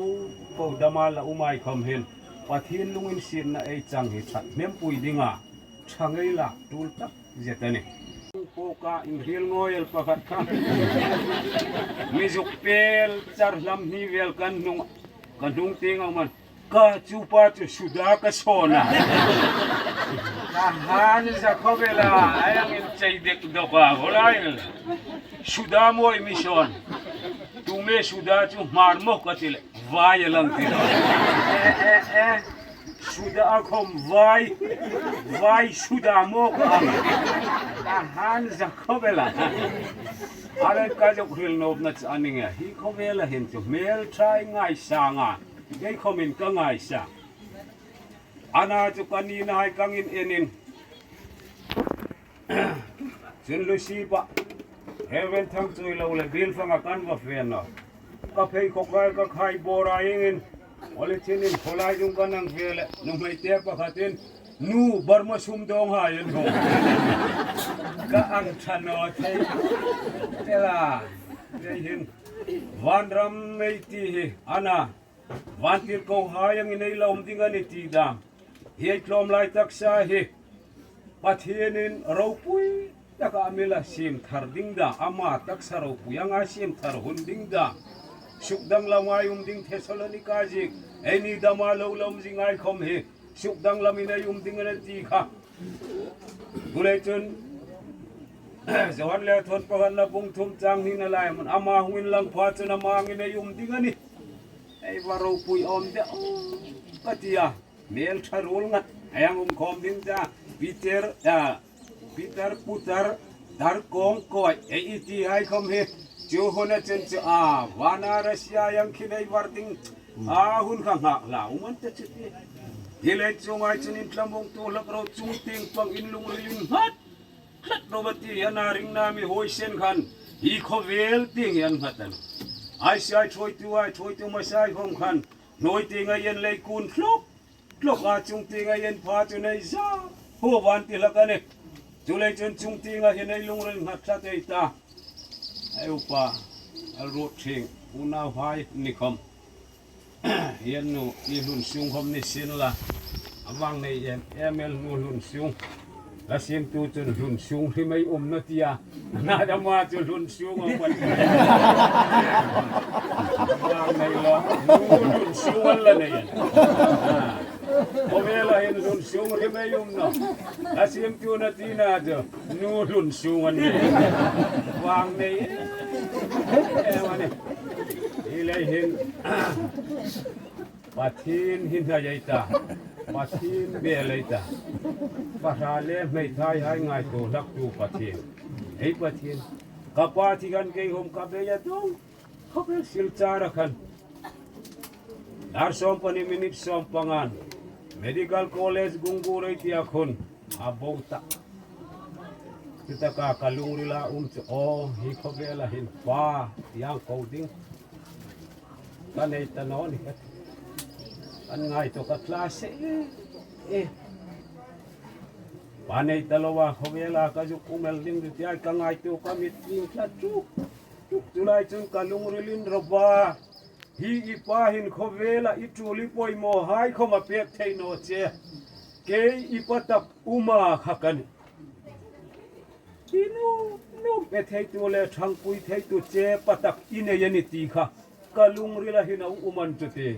po dama la um ei khom hin, Pathien lunginsietna ei chang hi ṭhathnem pui dinga ṭhang ei lak tul tak zet a nih. Poka inhril ngawi el pakhat kha. Mi zuk pel char hlam hni vel kan hnung, kan hnung tieng a um a. Ka chu pa chu suda ka sawn a. Ka han za khawp el a, a ang inchei dek dawk a, hawlai. Suda mawi mi sawn. Tu me suda chu hmar maw ka ti le, vai a lang ti lo. Eh, eh, eh. Suda a khom vai, vai suda maw ka ang. Ka han za khawp el a. A le ka zuk hril nopna chu a ni nge, hi khawvela hin chu hmelṭha ei ngaisang a. Kei khomin ka ngaisang. Ana chu ka nina hai ka ngin enin. Chun Lucy pa, Reverend Thangchuilo le Bilfanga kan va fe naw. Ka pheikhawk hai ka khai bawra iengin, Olichinin khawlai dung ka nang ve le, nuhmei te pakhatin, Nu Burma sum dawng hai an hung. Ka ang ṭha naw thei. Tela. Ei hin. Vanram mei ti hi. Ana. Vantirko hai angin ei la um ding a ni ti dam. Hi ei tlawm lai taksa hi. Pathienin ropui taka a mi la siem thar ding dam, ama taksa ropui anga siem thar hun ding dam. Suk danglam ei um ding Thessalonika zie, eini dama lo la um zie ngai khom hi. Suk danglamin ei um ding a ni ti kha. Chuleiin chun, Johan lekhathawn pakhatna bung thum chang hnina lai mun, ama hung inlang pha chun ama angin ei um ding a nih. Ei va ropui awm de, ka ti a. Hmel ṭha ruol ngat, ei hang um khawm ding ta, Peter, a, Peter putar, dar kawng kawi, ei i ti hai khom hi, chu huna chun chu, a, vana Russia ei hang khin ei var ding, a, hun kha nghak la, um an ta chu ti. Hi lei chu ngai chun inthlamuongtu hlak ro, chung tieng pang inlungrilin nghat. Tlat ro va ti, ana ringna mi huoisen khan, hi khawvel tieng hi an nghat a nih. Ei si ei ṭhuoitu, ei ṭhuoitu hmasa ei khom khan, hnuoi tienga ei en lei kun tluk, tluk a chung tienga ei en pha chu nei za, huo van ti hlak a nih. Chuleiin chun chung tienga hin ei lungril nghat tlat ei ta. Ei upa, a ruot thing, unauhai ni khom. Hi an nu, i hlun sung khom ni sien la. A vang nei em, em el nu hlun sung. La siemtu chun hlun sung hrim ei um naw ti a. Na dama chu hlun sung a wan. A vang nei lo. Nu hlun sung an la nei. Khawvela hin hlun sung hrim ei um naw. La siemtu na tina chu. Nu hlun sung an nei. Vang nei. Em a nih. Hi lei hin. Pathien hi hnai ei ta, Pathien bel ei ta. Pahra le hmeithai hai ngaituo hlaktu Pathien. Ei Pathien. Ka pa thi khan kei khom ka bei a dong. Khawvel Silchar a khan. Dar sawm pahni minute sawm pangan. Medical College Gungur ei ti a khun. A bo ta. Chu taka ka lungrila um chu aw, hi khawvela hin pa, ti ang ko ding. Ka nei ta naw ni ka. An ngaituo ka tla se. E. Pa nei ta loa khawvela ka zuk um el ding ti ai ka ngaituo ka mit ding tla chu. Chu lai chun ka lungrilin ro ba. Hi i pa hin khawvela i tul i poimaw hai khom a pek thei naw che. Kei i pa tak uma kha ka nih. I nu, nu pe theitu le ṭhangpui theitu che pa tak i nei a nih ti kha. Ka lungrila hin a um an chu ti.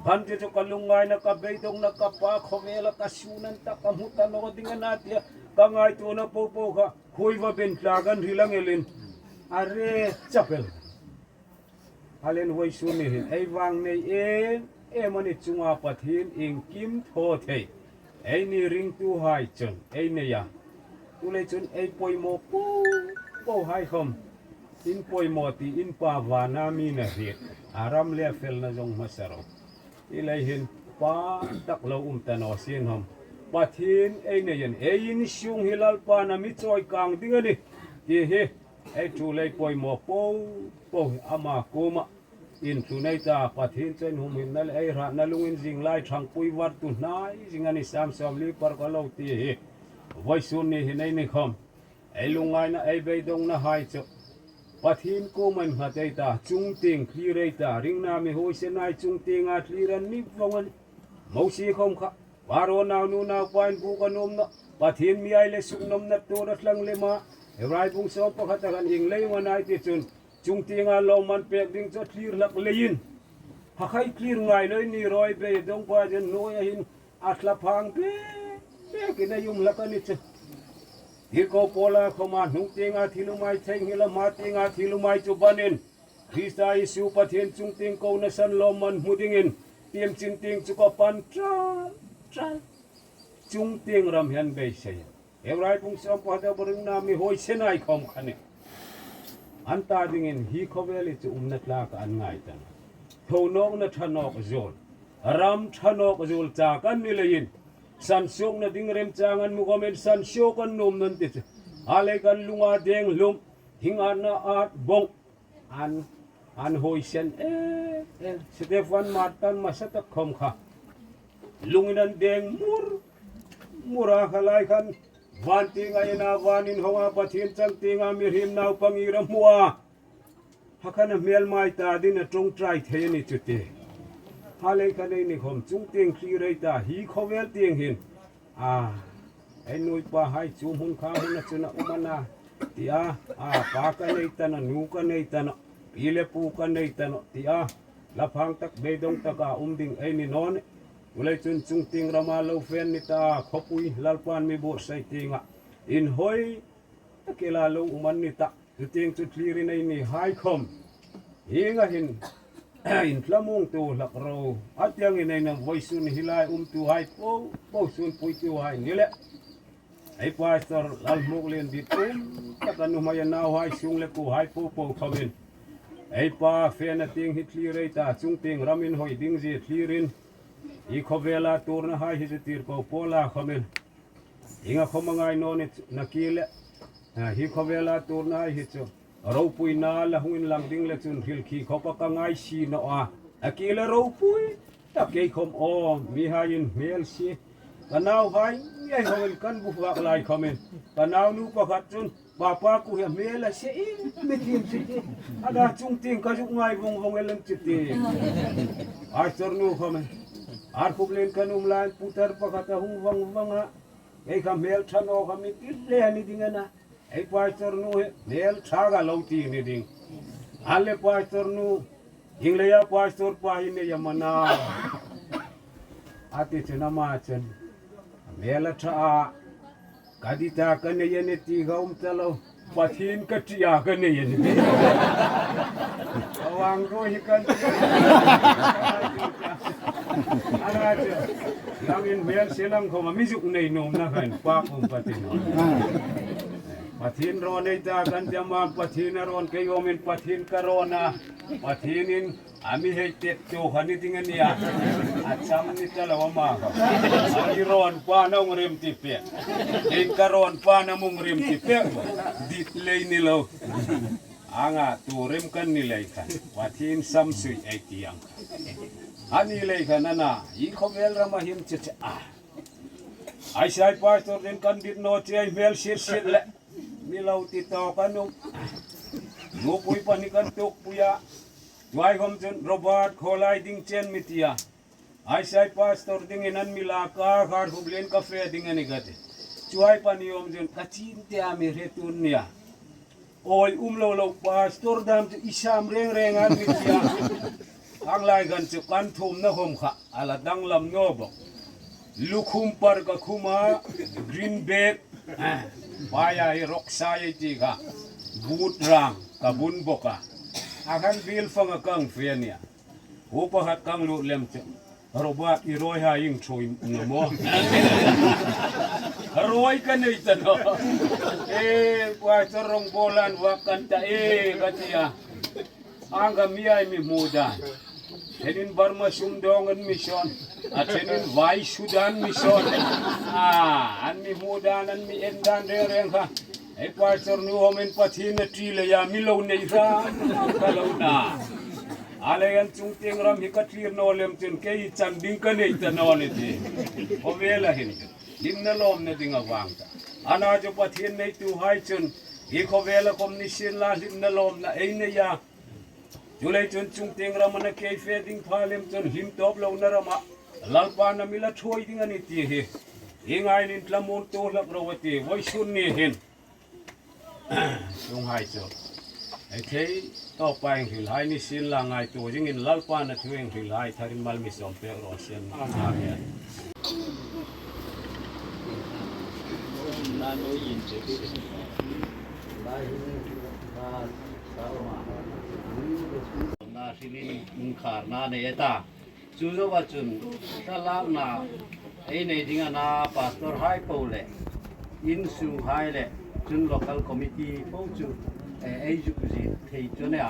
Khan chu chu ka lungngaina ka beidongna ka pa khawvela ka sun an tak ka hmu ta naw ding a na tia. Ka ngaituona po po kha. Khuoiva ben tla kan hril ang elin. A re chapel. Halen vawisun ni hin ei vang nei em em a ni chunga Pathien iengkim thaw thei. Eini ringtuhai chun ei nei a. Chuleiin chun ei poimaw po po hai khom. In poimaw ti in Pa vana mi na hriet. A ram le felna zong hmasa ro. Hi lei hin pa tak lo um ta naw sien hom. Pathien ei nei an ei insung hi Lalpan a mi chawi kang ding a nih. Ti hi. Ei tul ei poimaw po po hi ama kuoma intlun ei ta, Pathien chun humhimna le ei hratna lungin zing lai ṭhangpui vartu hnai zing a nih, Sam sawmli paruk a lo ti hi. Vawisun ni hin ei ni khom. Ei lungngaina ei beidongna hai chu. Pathien kuoma innghat ei ta, chungtieng thlir ei ta, ringna mi huoisen hai chungtienga thlir an ni vong a nih. Mosie khom kha. Pharao naunu naupa inbuk a nuom naw. Pathien mi ei le suknawmna tuor a tlang lem a. Hebrai bung sawm pakhat a khan ieng leiin a na ei ti chun. Chungtienga lawmman pek ding chu a thlir hlak leiin. Hakhai thlir ngai lo ni rawi bei dong pa chen nuoi a hin a thlaphang pek pek in ei um hlak a ni chu. Tirko Paula khoma hnungtienga thil um hai theinghil a, hmatienga thil um hai chu banin. Krista Isu Pathien chungtieng kona san lawmman hmu dingin, tiemchin tieng chu ka pan ṭal, ṭal. Chungtieng ram hi an beisei. Hebrai bung sawm pakhat a, ringna mi huoisen hai khom kha a nih. An ta dingin hi khawvel hi chu umna tlak an ngai ta. Thonawkna ṭha nawk zuol. Ram ṭha nawk zuol chak an ni leiin. Sansuokna ding remchang an hmu khomin sansuok an nuom naw ti chu. A lei kan lunga deng hlum, hing atna at bawng. An, an huoisen, e, e, Stephen Martin hmasa tak khom kha. Lungin an deng mur, mura kha lai khan van tienga ena van inhawnga Pathien chang tienga mihriem naupang ira hmua. Ha khan a hmel mai ta dingin a ṭawngṭai thei a ni chu ti. Ha lei khan eini khawm chungtieng thlirei ta hi khawvel tieng hin. A, ei nu ei pahai chu hmun kha hmuna chun a um a na, tia, a, pa ka nei ta naw, nu ka nei ta naw, pi le pu ka nei ta naw, tia, la phang tak beidong taka um ding ei ni naw nih. Chuleiin chun chungtieng rama lo fe ni ta, khawpui Lalpan mi buotsai tienga inhawi tak ila lo um an ni ta. Chutieng chu thlirin ei nihai khawm hienga hin inthlamuongtu hlak ro. A tiengin ei na vawisun hi lai umtuhai po po sunpuituhai ni le, ei pastor Lalhmuoklien dit um taka nuhmei a nauhai sung le kuohai po po khawmin, ei pa fena tieng hi thlirei ta, chungtieng ram inhawi ding zie thlirin, hi khawvela tuornahai hi chu tirko Paula khawmin, hienga khawm a ngai naw ni chu, nakie le, a, hi khawvela tuornahai hi chu ropuina la hung inlang ding le chun hril khi khawpa ka ngai si naw a. A ki le ropui tak kei khawm aw, mihaiin hmel sie. Ka nauhai ngei hawngin kan bu fak lai khawmin, ka naunu pakhat chun, "Papa, ku hi hmel a sie, mi thiem sie," a na, chungtieng ka zuk ngai vong vong el an chu ti. Pastor nu khawmin, Arkhuplien kan um lai putar pakhat a hung vong vong a, ei kha hmel ṭha naw kha mi ti le a ni ding a na. Ei pastor nu hi hmel ṭha ka lo ti ni ding. A le pastor nu, ieng leia pastor pa hi nei am a na, a ti chun ama chun, hmel a ṭha a, ka dit a ka nei a ni ti ka um ta lo. Pathien ka ṭi a ka nei a ni ti. Ka vang ko hi kan ti. A na chu, langin hmel sie lang khawma mi zuk nei nuomna khan pa kum Pathien. Pathien rawn ei ta kan ti am a, Pathien a rawn kei khawmin Pathien ka rawn a, Pathienin a mi hei tet tu kha ni ding a nia. A cham ni ta lo ama kha. A i rawn pa na hung remti pek, keiin ka rawn pa na hung remti pek. Dit lei ni lo. Anga tu rem kan ni lei khan Pathien samsui ei ti ang khan. A ni lei khan a na, hi khawvel rama hin chu chu a, Isai pastor dingin kan dit naw che, hmel sie sie le, mi lo ti tawk a nuom. Nupui pahni kan tuokpui a. Chuong khawm chun Robert khawlai ding chen mi ti a. Isai pastor dingin an mi lak a, Arkhuplien ka fe ding a ni ka ti. Chuong pahni khawm chun ka chin te a mi hre tun nia. Awi um lo lo, pastor dam chu i sam reng reng an mi ti a. Ang lai khan chu kan thumna khawm kha a la danglam naw bawk. Lukhum par ka khum a, green bag, ah, paia hi roksai ei ti kha, boot rang ka bun bawk a. A khan bil fanga kang fe nia. Hu pakhat kang lut lem chu, Robert, i rawi hai ieng ṭhuoi na maw? Rawi ka nei ta naw. E, pastor Rongbola'n vak kan ta e, ka ti a. Ang kha mi ai mi hmu dan. Thenin Burma sum dawng an mi sawn. A thenin vai su dan mi sawn. A, an mi hmu dan, an mi en dan reng reng kha. Ei pastor nu khawmin Pathien a ṭi leia mi lo nei hram ka lo na. A lei an chungtieng ram hi ka thlir naw lem chun kei chan ding ka nei ta naw ni ti. Khawvela hin hlimna lawmna ding a vang ta. A na chu Pathien neituhai chun hi khawvela khawm ni sienla hlimna lawmna ei nei a. Chuleiin chun chungtieng rama kei fe ding pha lem chun hlim tawp lona rama Lalpa'n a mi la ṭhuoi ding a ni ti hi. Hi ngaiin inthlamuongtu hlak ro a ti, vawisun ni hin. Chuonghai chu ei thei tawpa hang hrilhai ni sienla ngaituo dingin Lalpa'n a thu hang hrilhai tharin mal mi sawm pek raw seh. Amen. Na hrilin inkharna nei a ta. Chu zoa chun thlalakna ei nei ding a na, pastor hai po le, insunghai le, chun local committee po chu, eh, ei zuk zie thei chu nia.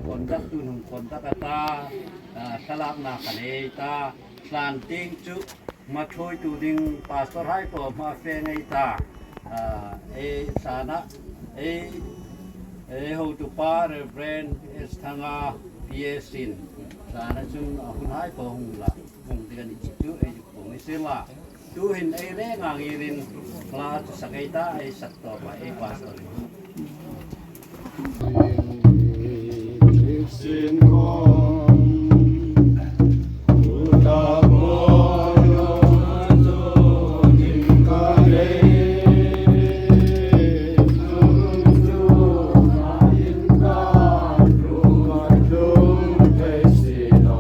Conduct tu hnung conduct a ta, ah, thlalakna kha nei ta, tlan tieng chu hma ṭhuoitu ding pastor hai po hma fe ngei ta. Ah, ei sana, ei, ei hotupa Reverend S Thanga P S in sana chun a hun hai po hung la, hung ding a ni chu ei zuk po ni sela. Tuhin ei rênga ngîrin hla chu sak ei ta, ei sak tawpa ei pastor.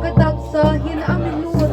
Ka taksa hin a mi lut.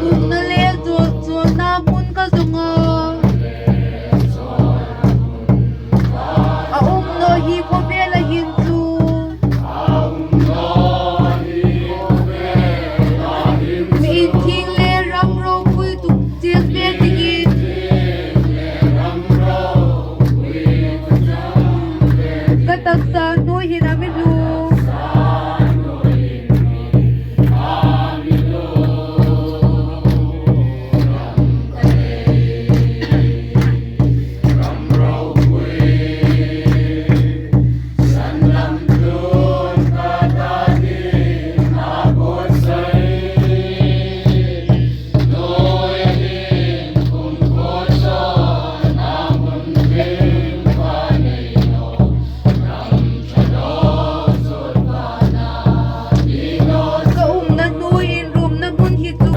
Umna le zol zolna hmun ka zong a. A um naw hi khawvela hin chu. Mi inthieng le ram ropui tuk chen ve dingin. Ka taksa hnuoi hin a mi hlu. Ka umna hnuoiin rumna hmun hi chu.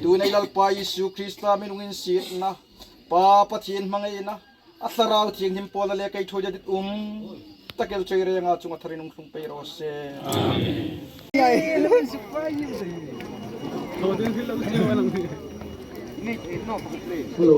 Tun ei Lalpa Isu Krista mi lunginsietna, Pa Pathien hmangaina, a Thlarau Thienghlim pawlna le kei thuoia dit um tak el chu ei rênga chunga tharin hung tlung pei raw se. Amen. Hello.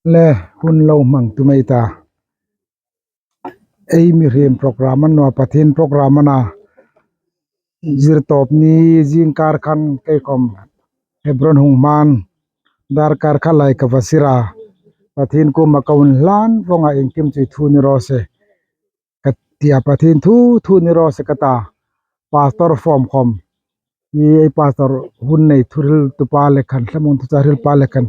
Le hun lo hmang tum ei ta. Ei mihriem program a ni naw a, Pathien program a na. Zirtawp ni zingkar khan kei khawm Hebron hung hmain darkar khat lai ka va sir a, Pathien kuoma ka hun hlan vawng a, iengkim chu i thu ni raw se ka ti a, Pathien thu thu ni raw se ka ta. Pastor form khawm hi ei pastor hun nei thuhriltupa le khan, thlamuong thuchah hrilpa le khan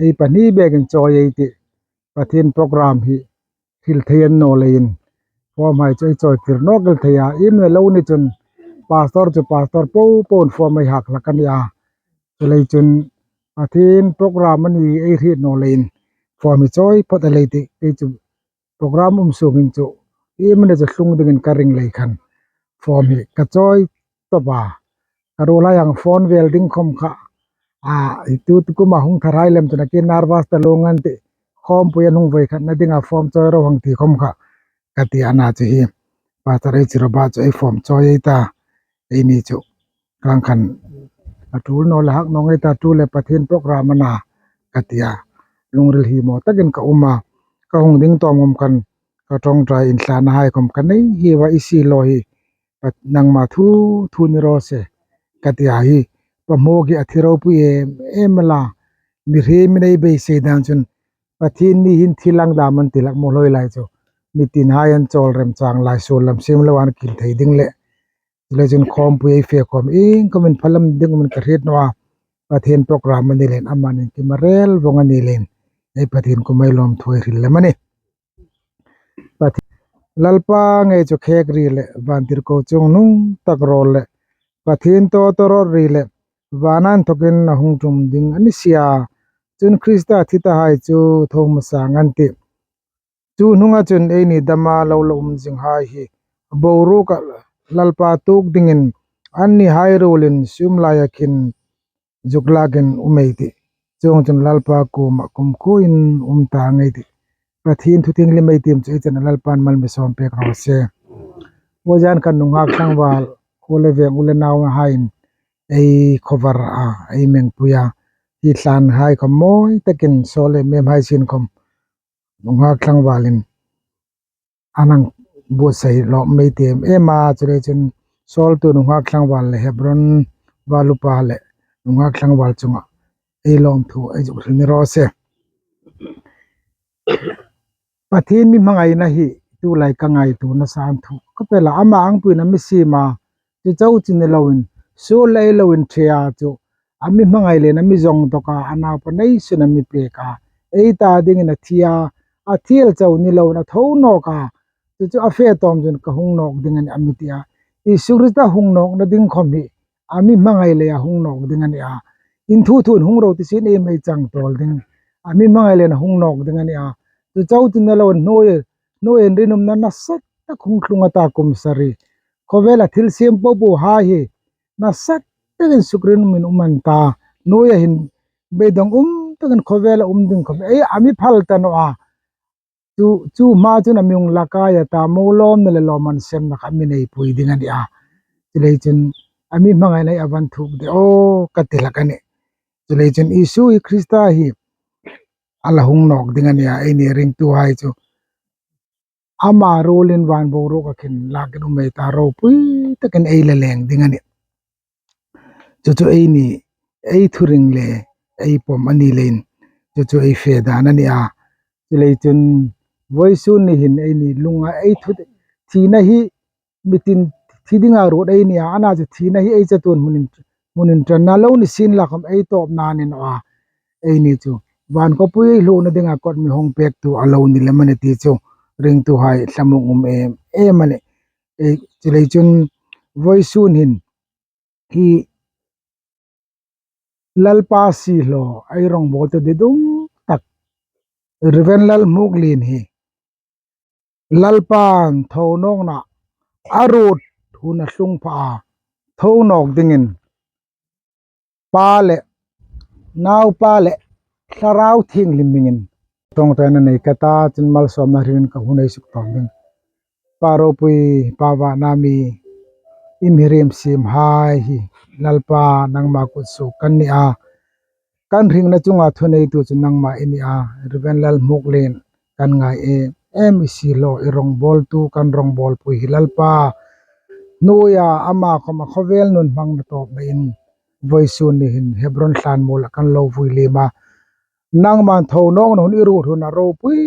ei pahni bekin chawi ei tih, Pathien program hi hril thei a ni naw leiin form hai chu ei chawi kir nawk el thei a, iem ni lo ni chun pastor chu pastor po po'n form ei hak hlak a ni a. Chuleiin chun Pathien program a ni ei hriet naw leiin form hi chawi phawt a lei tih, kei chu program um sungin chu iem ni chu tlung dingin ka ring lei khan form hi ka chawi tawp a. Ka ruolhai ang phone vel ding khawm kha, a, i tu tu kuoma hung thar hai lem chun a ki nervous ta lo ngan tih, khawmpui an hung voi khatna dinga form chawi ro hang ti khawm kha ka ti a, a na chu hi Pastor ei chi ro ba chu ei form chawi ei ta, eini chu khang khan a tul naw le hak naw ngei ta, tu le Pathien program a na ka ti a. Lungril hi maw takin ka um a, ka hung ding tawm khawm khan ka ṭawngṭai inthlana hai khawm ka nei hi va, i si lo hi, Pat-, nangma thu thu ni raw se ka ti a hi. Pa hmu ki a thi ropui em em la, mihriemhai ei beisei dan chun Pathien ni hin thi lang dam an ti hlak maw hloi lai chu. Mi tin hai an chawl remchang lai, suol lam siem lo an kil thei ding le. Chuleiin chun khawmpui ei fe khawm iengkhawmin phalam ding um ka hriet naw a. Pathien program a ni leiin, amanin ki ma rel vawng a ni leiin, ei Pathien kuoma ei lawmthu ei hril lem a nih. Pathien, Lalpa ngei chu khek ri le vantirko chungnung tak rawl le Pathien tawtawrawt ri le vana inthokin a hung ṭum ding a ni si a. Chun Krista thi ta hai chu tho hmasa ang an tih. Chu hnunga chun eini dama lo la um zing hai hi boruoka Lalpa tuok dingin anni hai ruolin sum laia khin zuk lakin um ei tih. Chuongchun Lalpa kuoma kumkhuoin um ta ngei ei tih. Pathien thu thienghlim ei tiem chu ei chen a Lalpan mal mi sawm pek raw se. Khuo zan khan nunghak tlangval, khuo le veng u le nau haiin ei cover a, ei mengpui a. Hi tlanhai khom mawi takin Saul le Mem hai sin khom nunghak tlangvalin an hang buotsai lawm mei ti em em a, chuleiin chun Saul tu nunghak tlangval le Hebron val upa le nunghak tlangval chunga ei lawmthu ei zuk hril ni raw se. Pathien mi hmangaina hi tulai ka ngaituona san thu ka pe la, ama angpuiin a mi siem a, chu chau chu ni loin, Saul le ei lo inṭhe a chu, a mi hmangai leiin a mi zawng dawk a, a naupa neisun a mi pek a, ei ta dingin a thi a, a thiel chau ni loin a tho nawk a, chu chu a fe tawm chun ka hung nawk ding a nih a mi ti a. Isu Krista hung nawkna ding khom hi a mi hmangai leia hung nawk ding a nih a. Inthuthuin hung ro ti sien ei mei chang tawl ding. A mi hmangai leiin a hung nawk ding a nih a. Chu chau chu ni loin hnuoi, hnuoia rinumna nasa tak hung tlung a ta kum sari. Khawvela thilsiem popo hai hi nasa takin sukrinumin um an ta. Hnuoia hin beidong um takin khawvela um ding khom ei a mi phal ta naw a. Chu, chu hma chun a mi hung lakai a ta, mo lawmna le lawmman semna kha a mi neipui ding a nih a. Chuleiin chun a mi hmangaina hi a va thuk de aw ka ti hlak a nih. Chuleiin chun Isu hi Krista hi a la hung nawk ding a nih a, eini ringtuhai chu ama ruolin van boruoka khin lakin um ei ta, ropui takin ei la leng ding a nih. Chu chu eini, ei thuring le ei pawm a ni leiin, chu chu ei fe dan a nih a. Chuleiin chun vawisun ni hin eini lunga ei thu, thina hi mitin thi dinga ruot ei ni a, ana chu thina hi ei chatuon hmun in, hmun inṭanna lo ni sien la khom ei tawpna a ni naw a. Eini chu van khawpui ei hluna dinga kot mi hawng pektu a lo ni lem a nih ti chu ringtuhai thlamuong um em em a nih. Ei, chuleiin chun vawisun hin hi Lalpa siehlaw ei rongbawltu didum tak Reverend Lalhmuklien hi Lalpan tho nawkna a ruot hun a tlung pha a, tho nawk dingin Pa le Naupa le Thlarau Thienghlim hmingin ṭawngṭaina nei ka ta, chun malsawmna hrilin ka hun ei suk tawm ding. Pa ropui, Pa vana mi, i mihriem siemhai hi Lalpa nangma kutsuok kan ni a, kan hringna chunga thuneitu chu nangma i ni a, Reverend Lalhmuklien kan ngai em em, i siehlaw, i rongbawltu, kan rongbawlpui hi Lalpa. Hnuoia ama khom a khawvel nun hmangna tawpna in vawisun ni hin Hebron thlanmuola kan lo vui liem a. Nangman tho nawkna hun i ruot hun a ropui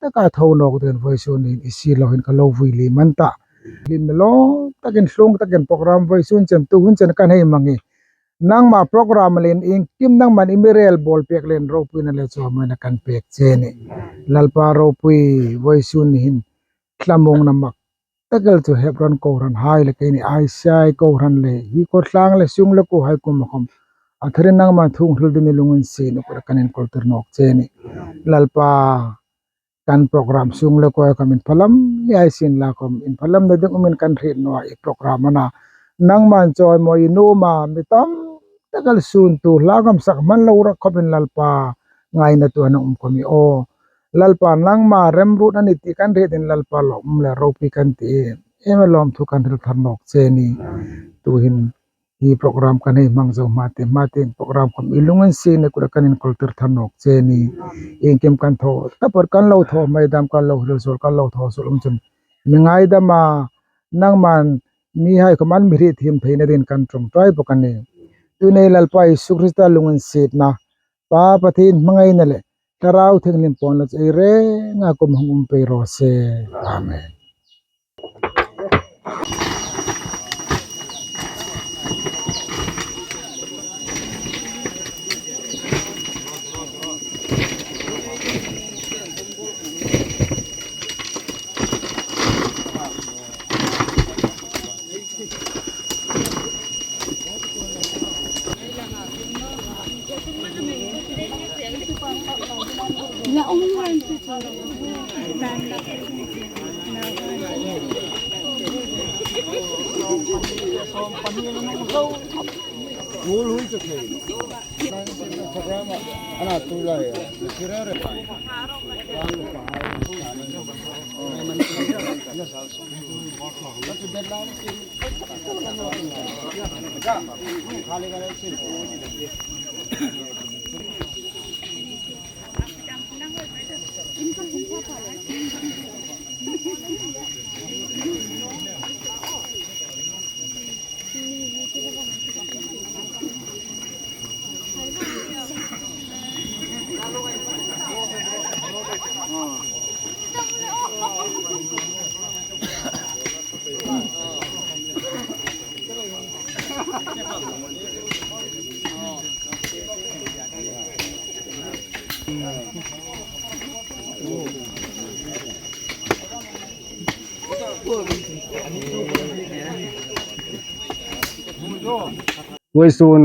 taka tho nawk dingin vawisun ni hin i siehlaw hin ka lo vui liem an ta. Hlimna lawm takin, tlung takin program vawisun chen, tu hun chen kan hei hmang hi nangma program leiin, iengkim nangman i mi rel bawl pek leiin ropuina le chawimawiina kan pek che a nih. Lalpa ropui, vawisun ni hin thlamuongna mak tak el chu Hebron kohranhai le keini I C I kohran le hi khawtlang le sung le kuohai kuoma khom a tharin nangman thu hril dingin i lunginsiet kut kan inkawl tir nawk che a nih. Lalpa, kan program sung le kuohai khom inphalam ni ei sien la khom, inphalamna ding umin kan hriet naw a, i program a na nangman chawimawi i nuom a, mi tam tak el suntu hla khom sak hman lo rak khawpin Lalpa ngainatu a nang um khom i aw. Lalpa, nangma remruotna ni ti kan hriet in Lalpa, lawmum le ropui kan ti em em a, lawmthu kan hril thar nawk che a nih. Tu hin hi program kan hei hmang zo hma tieng, hma tieng program khom i lunginsiet kut kan inkawl tir thar nawk che a nih. Iengkim kan thaw taphawt kan lo thaw hmaidam, kan lo hril suol, kan lo thaw suol um chun mi ngaidam a, nangman mihai khom an mi hriet thiem theina dingin kan ṭawngṭai bawk a nih. Tuhin ei Lalpa Isu Krista lunginsietna, Pa Pathien hmangaina le Thlarau Thienghlim puongna chu ei renga kuoma hung um pei raw se. Amen. Vawisun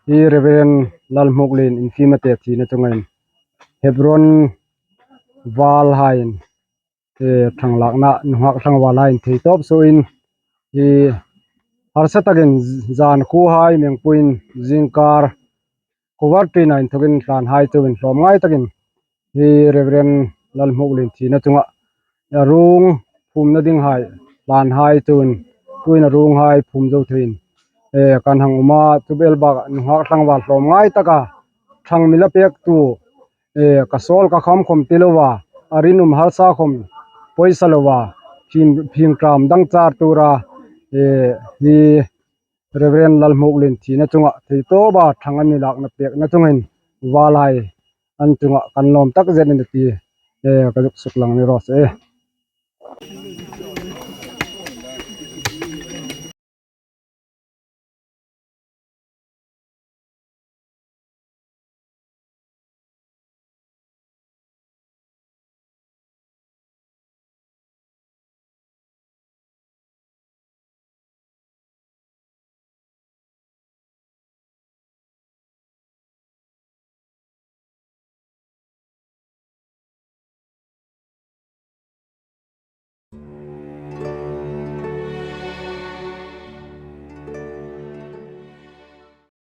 hi Reverend Lalhmuklien Infimate thina chungah hin Hebron val haiin, eh, ṭhang lakna nunghak tlangval haiin thei tawp suoin, hi harsa takin zan khuo hai mengpuiin zingkar cover ṭina inthawkin hlan hai chu inhlawm ngai takin hi Reverend Lalhmuklien thina chungah a ruong phumna ding hai hlan hai chu tuin a ruong hai phum zo theiin, eh, kan hang um a, chu bel bak nunghak tlangval hlawm ngai taka ṭhang mi la pektu, eh, ka sawl ka kham khawm ti lova, a rinum harsa khawm pawisa lova, phim, phim ṭam dang char tura, eh, hi Reverend Lalhmuklien thina chungah thei tawpa ṭhang an mi lakna pekna chungin val hai an chungah kan lawm tak zet a nih ti, eh, ka zuk suklang ni raw se.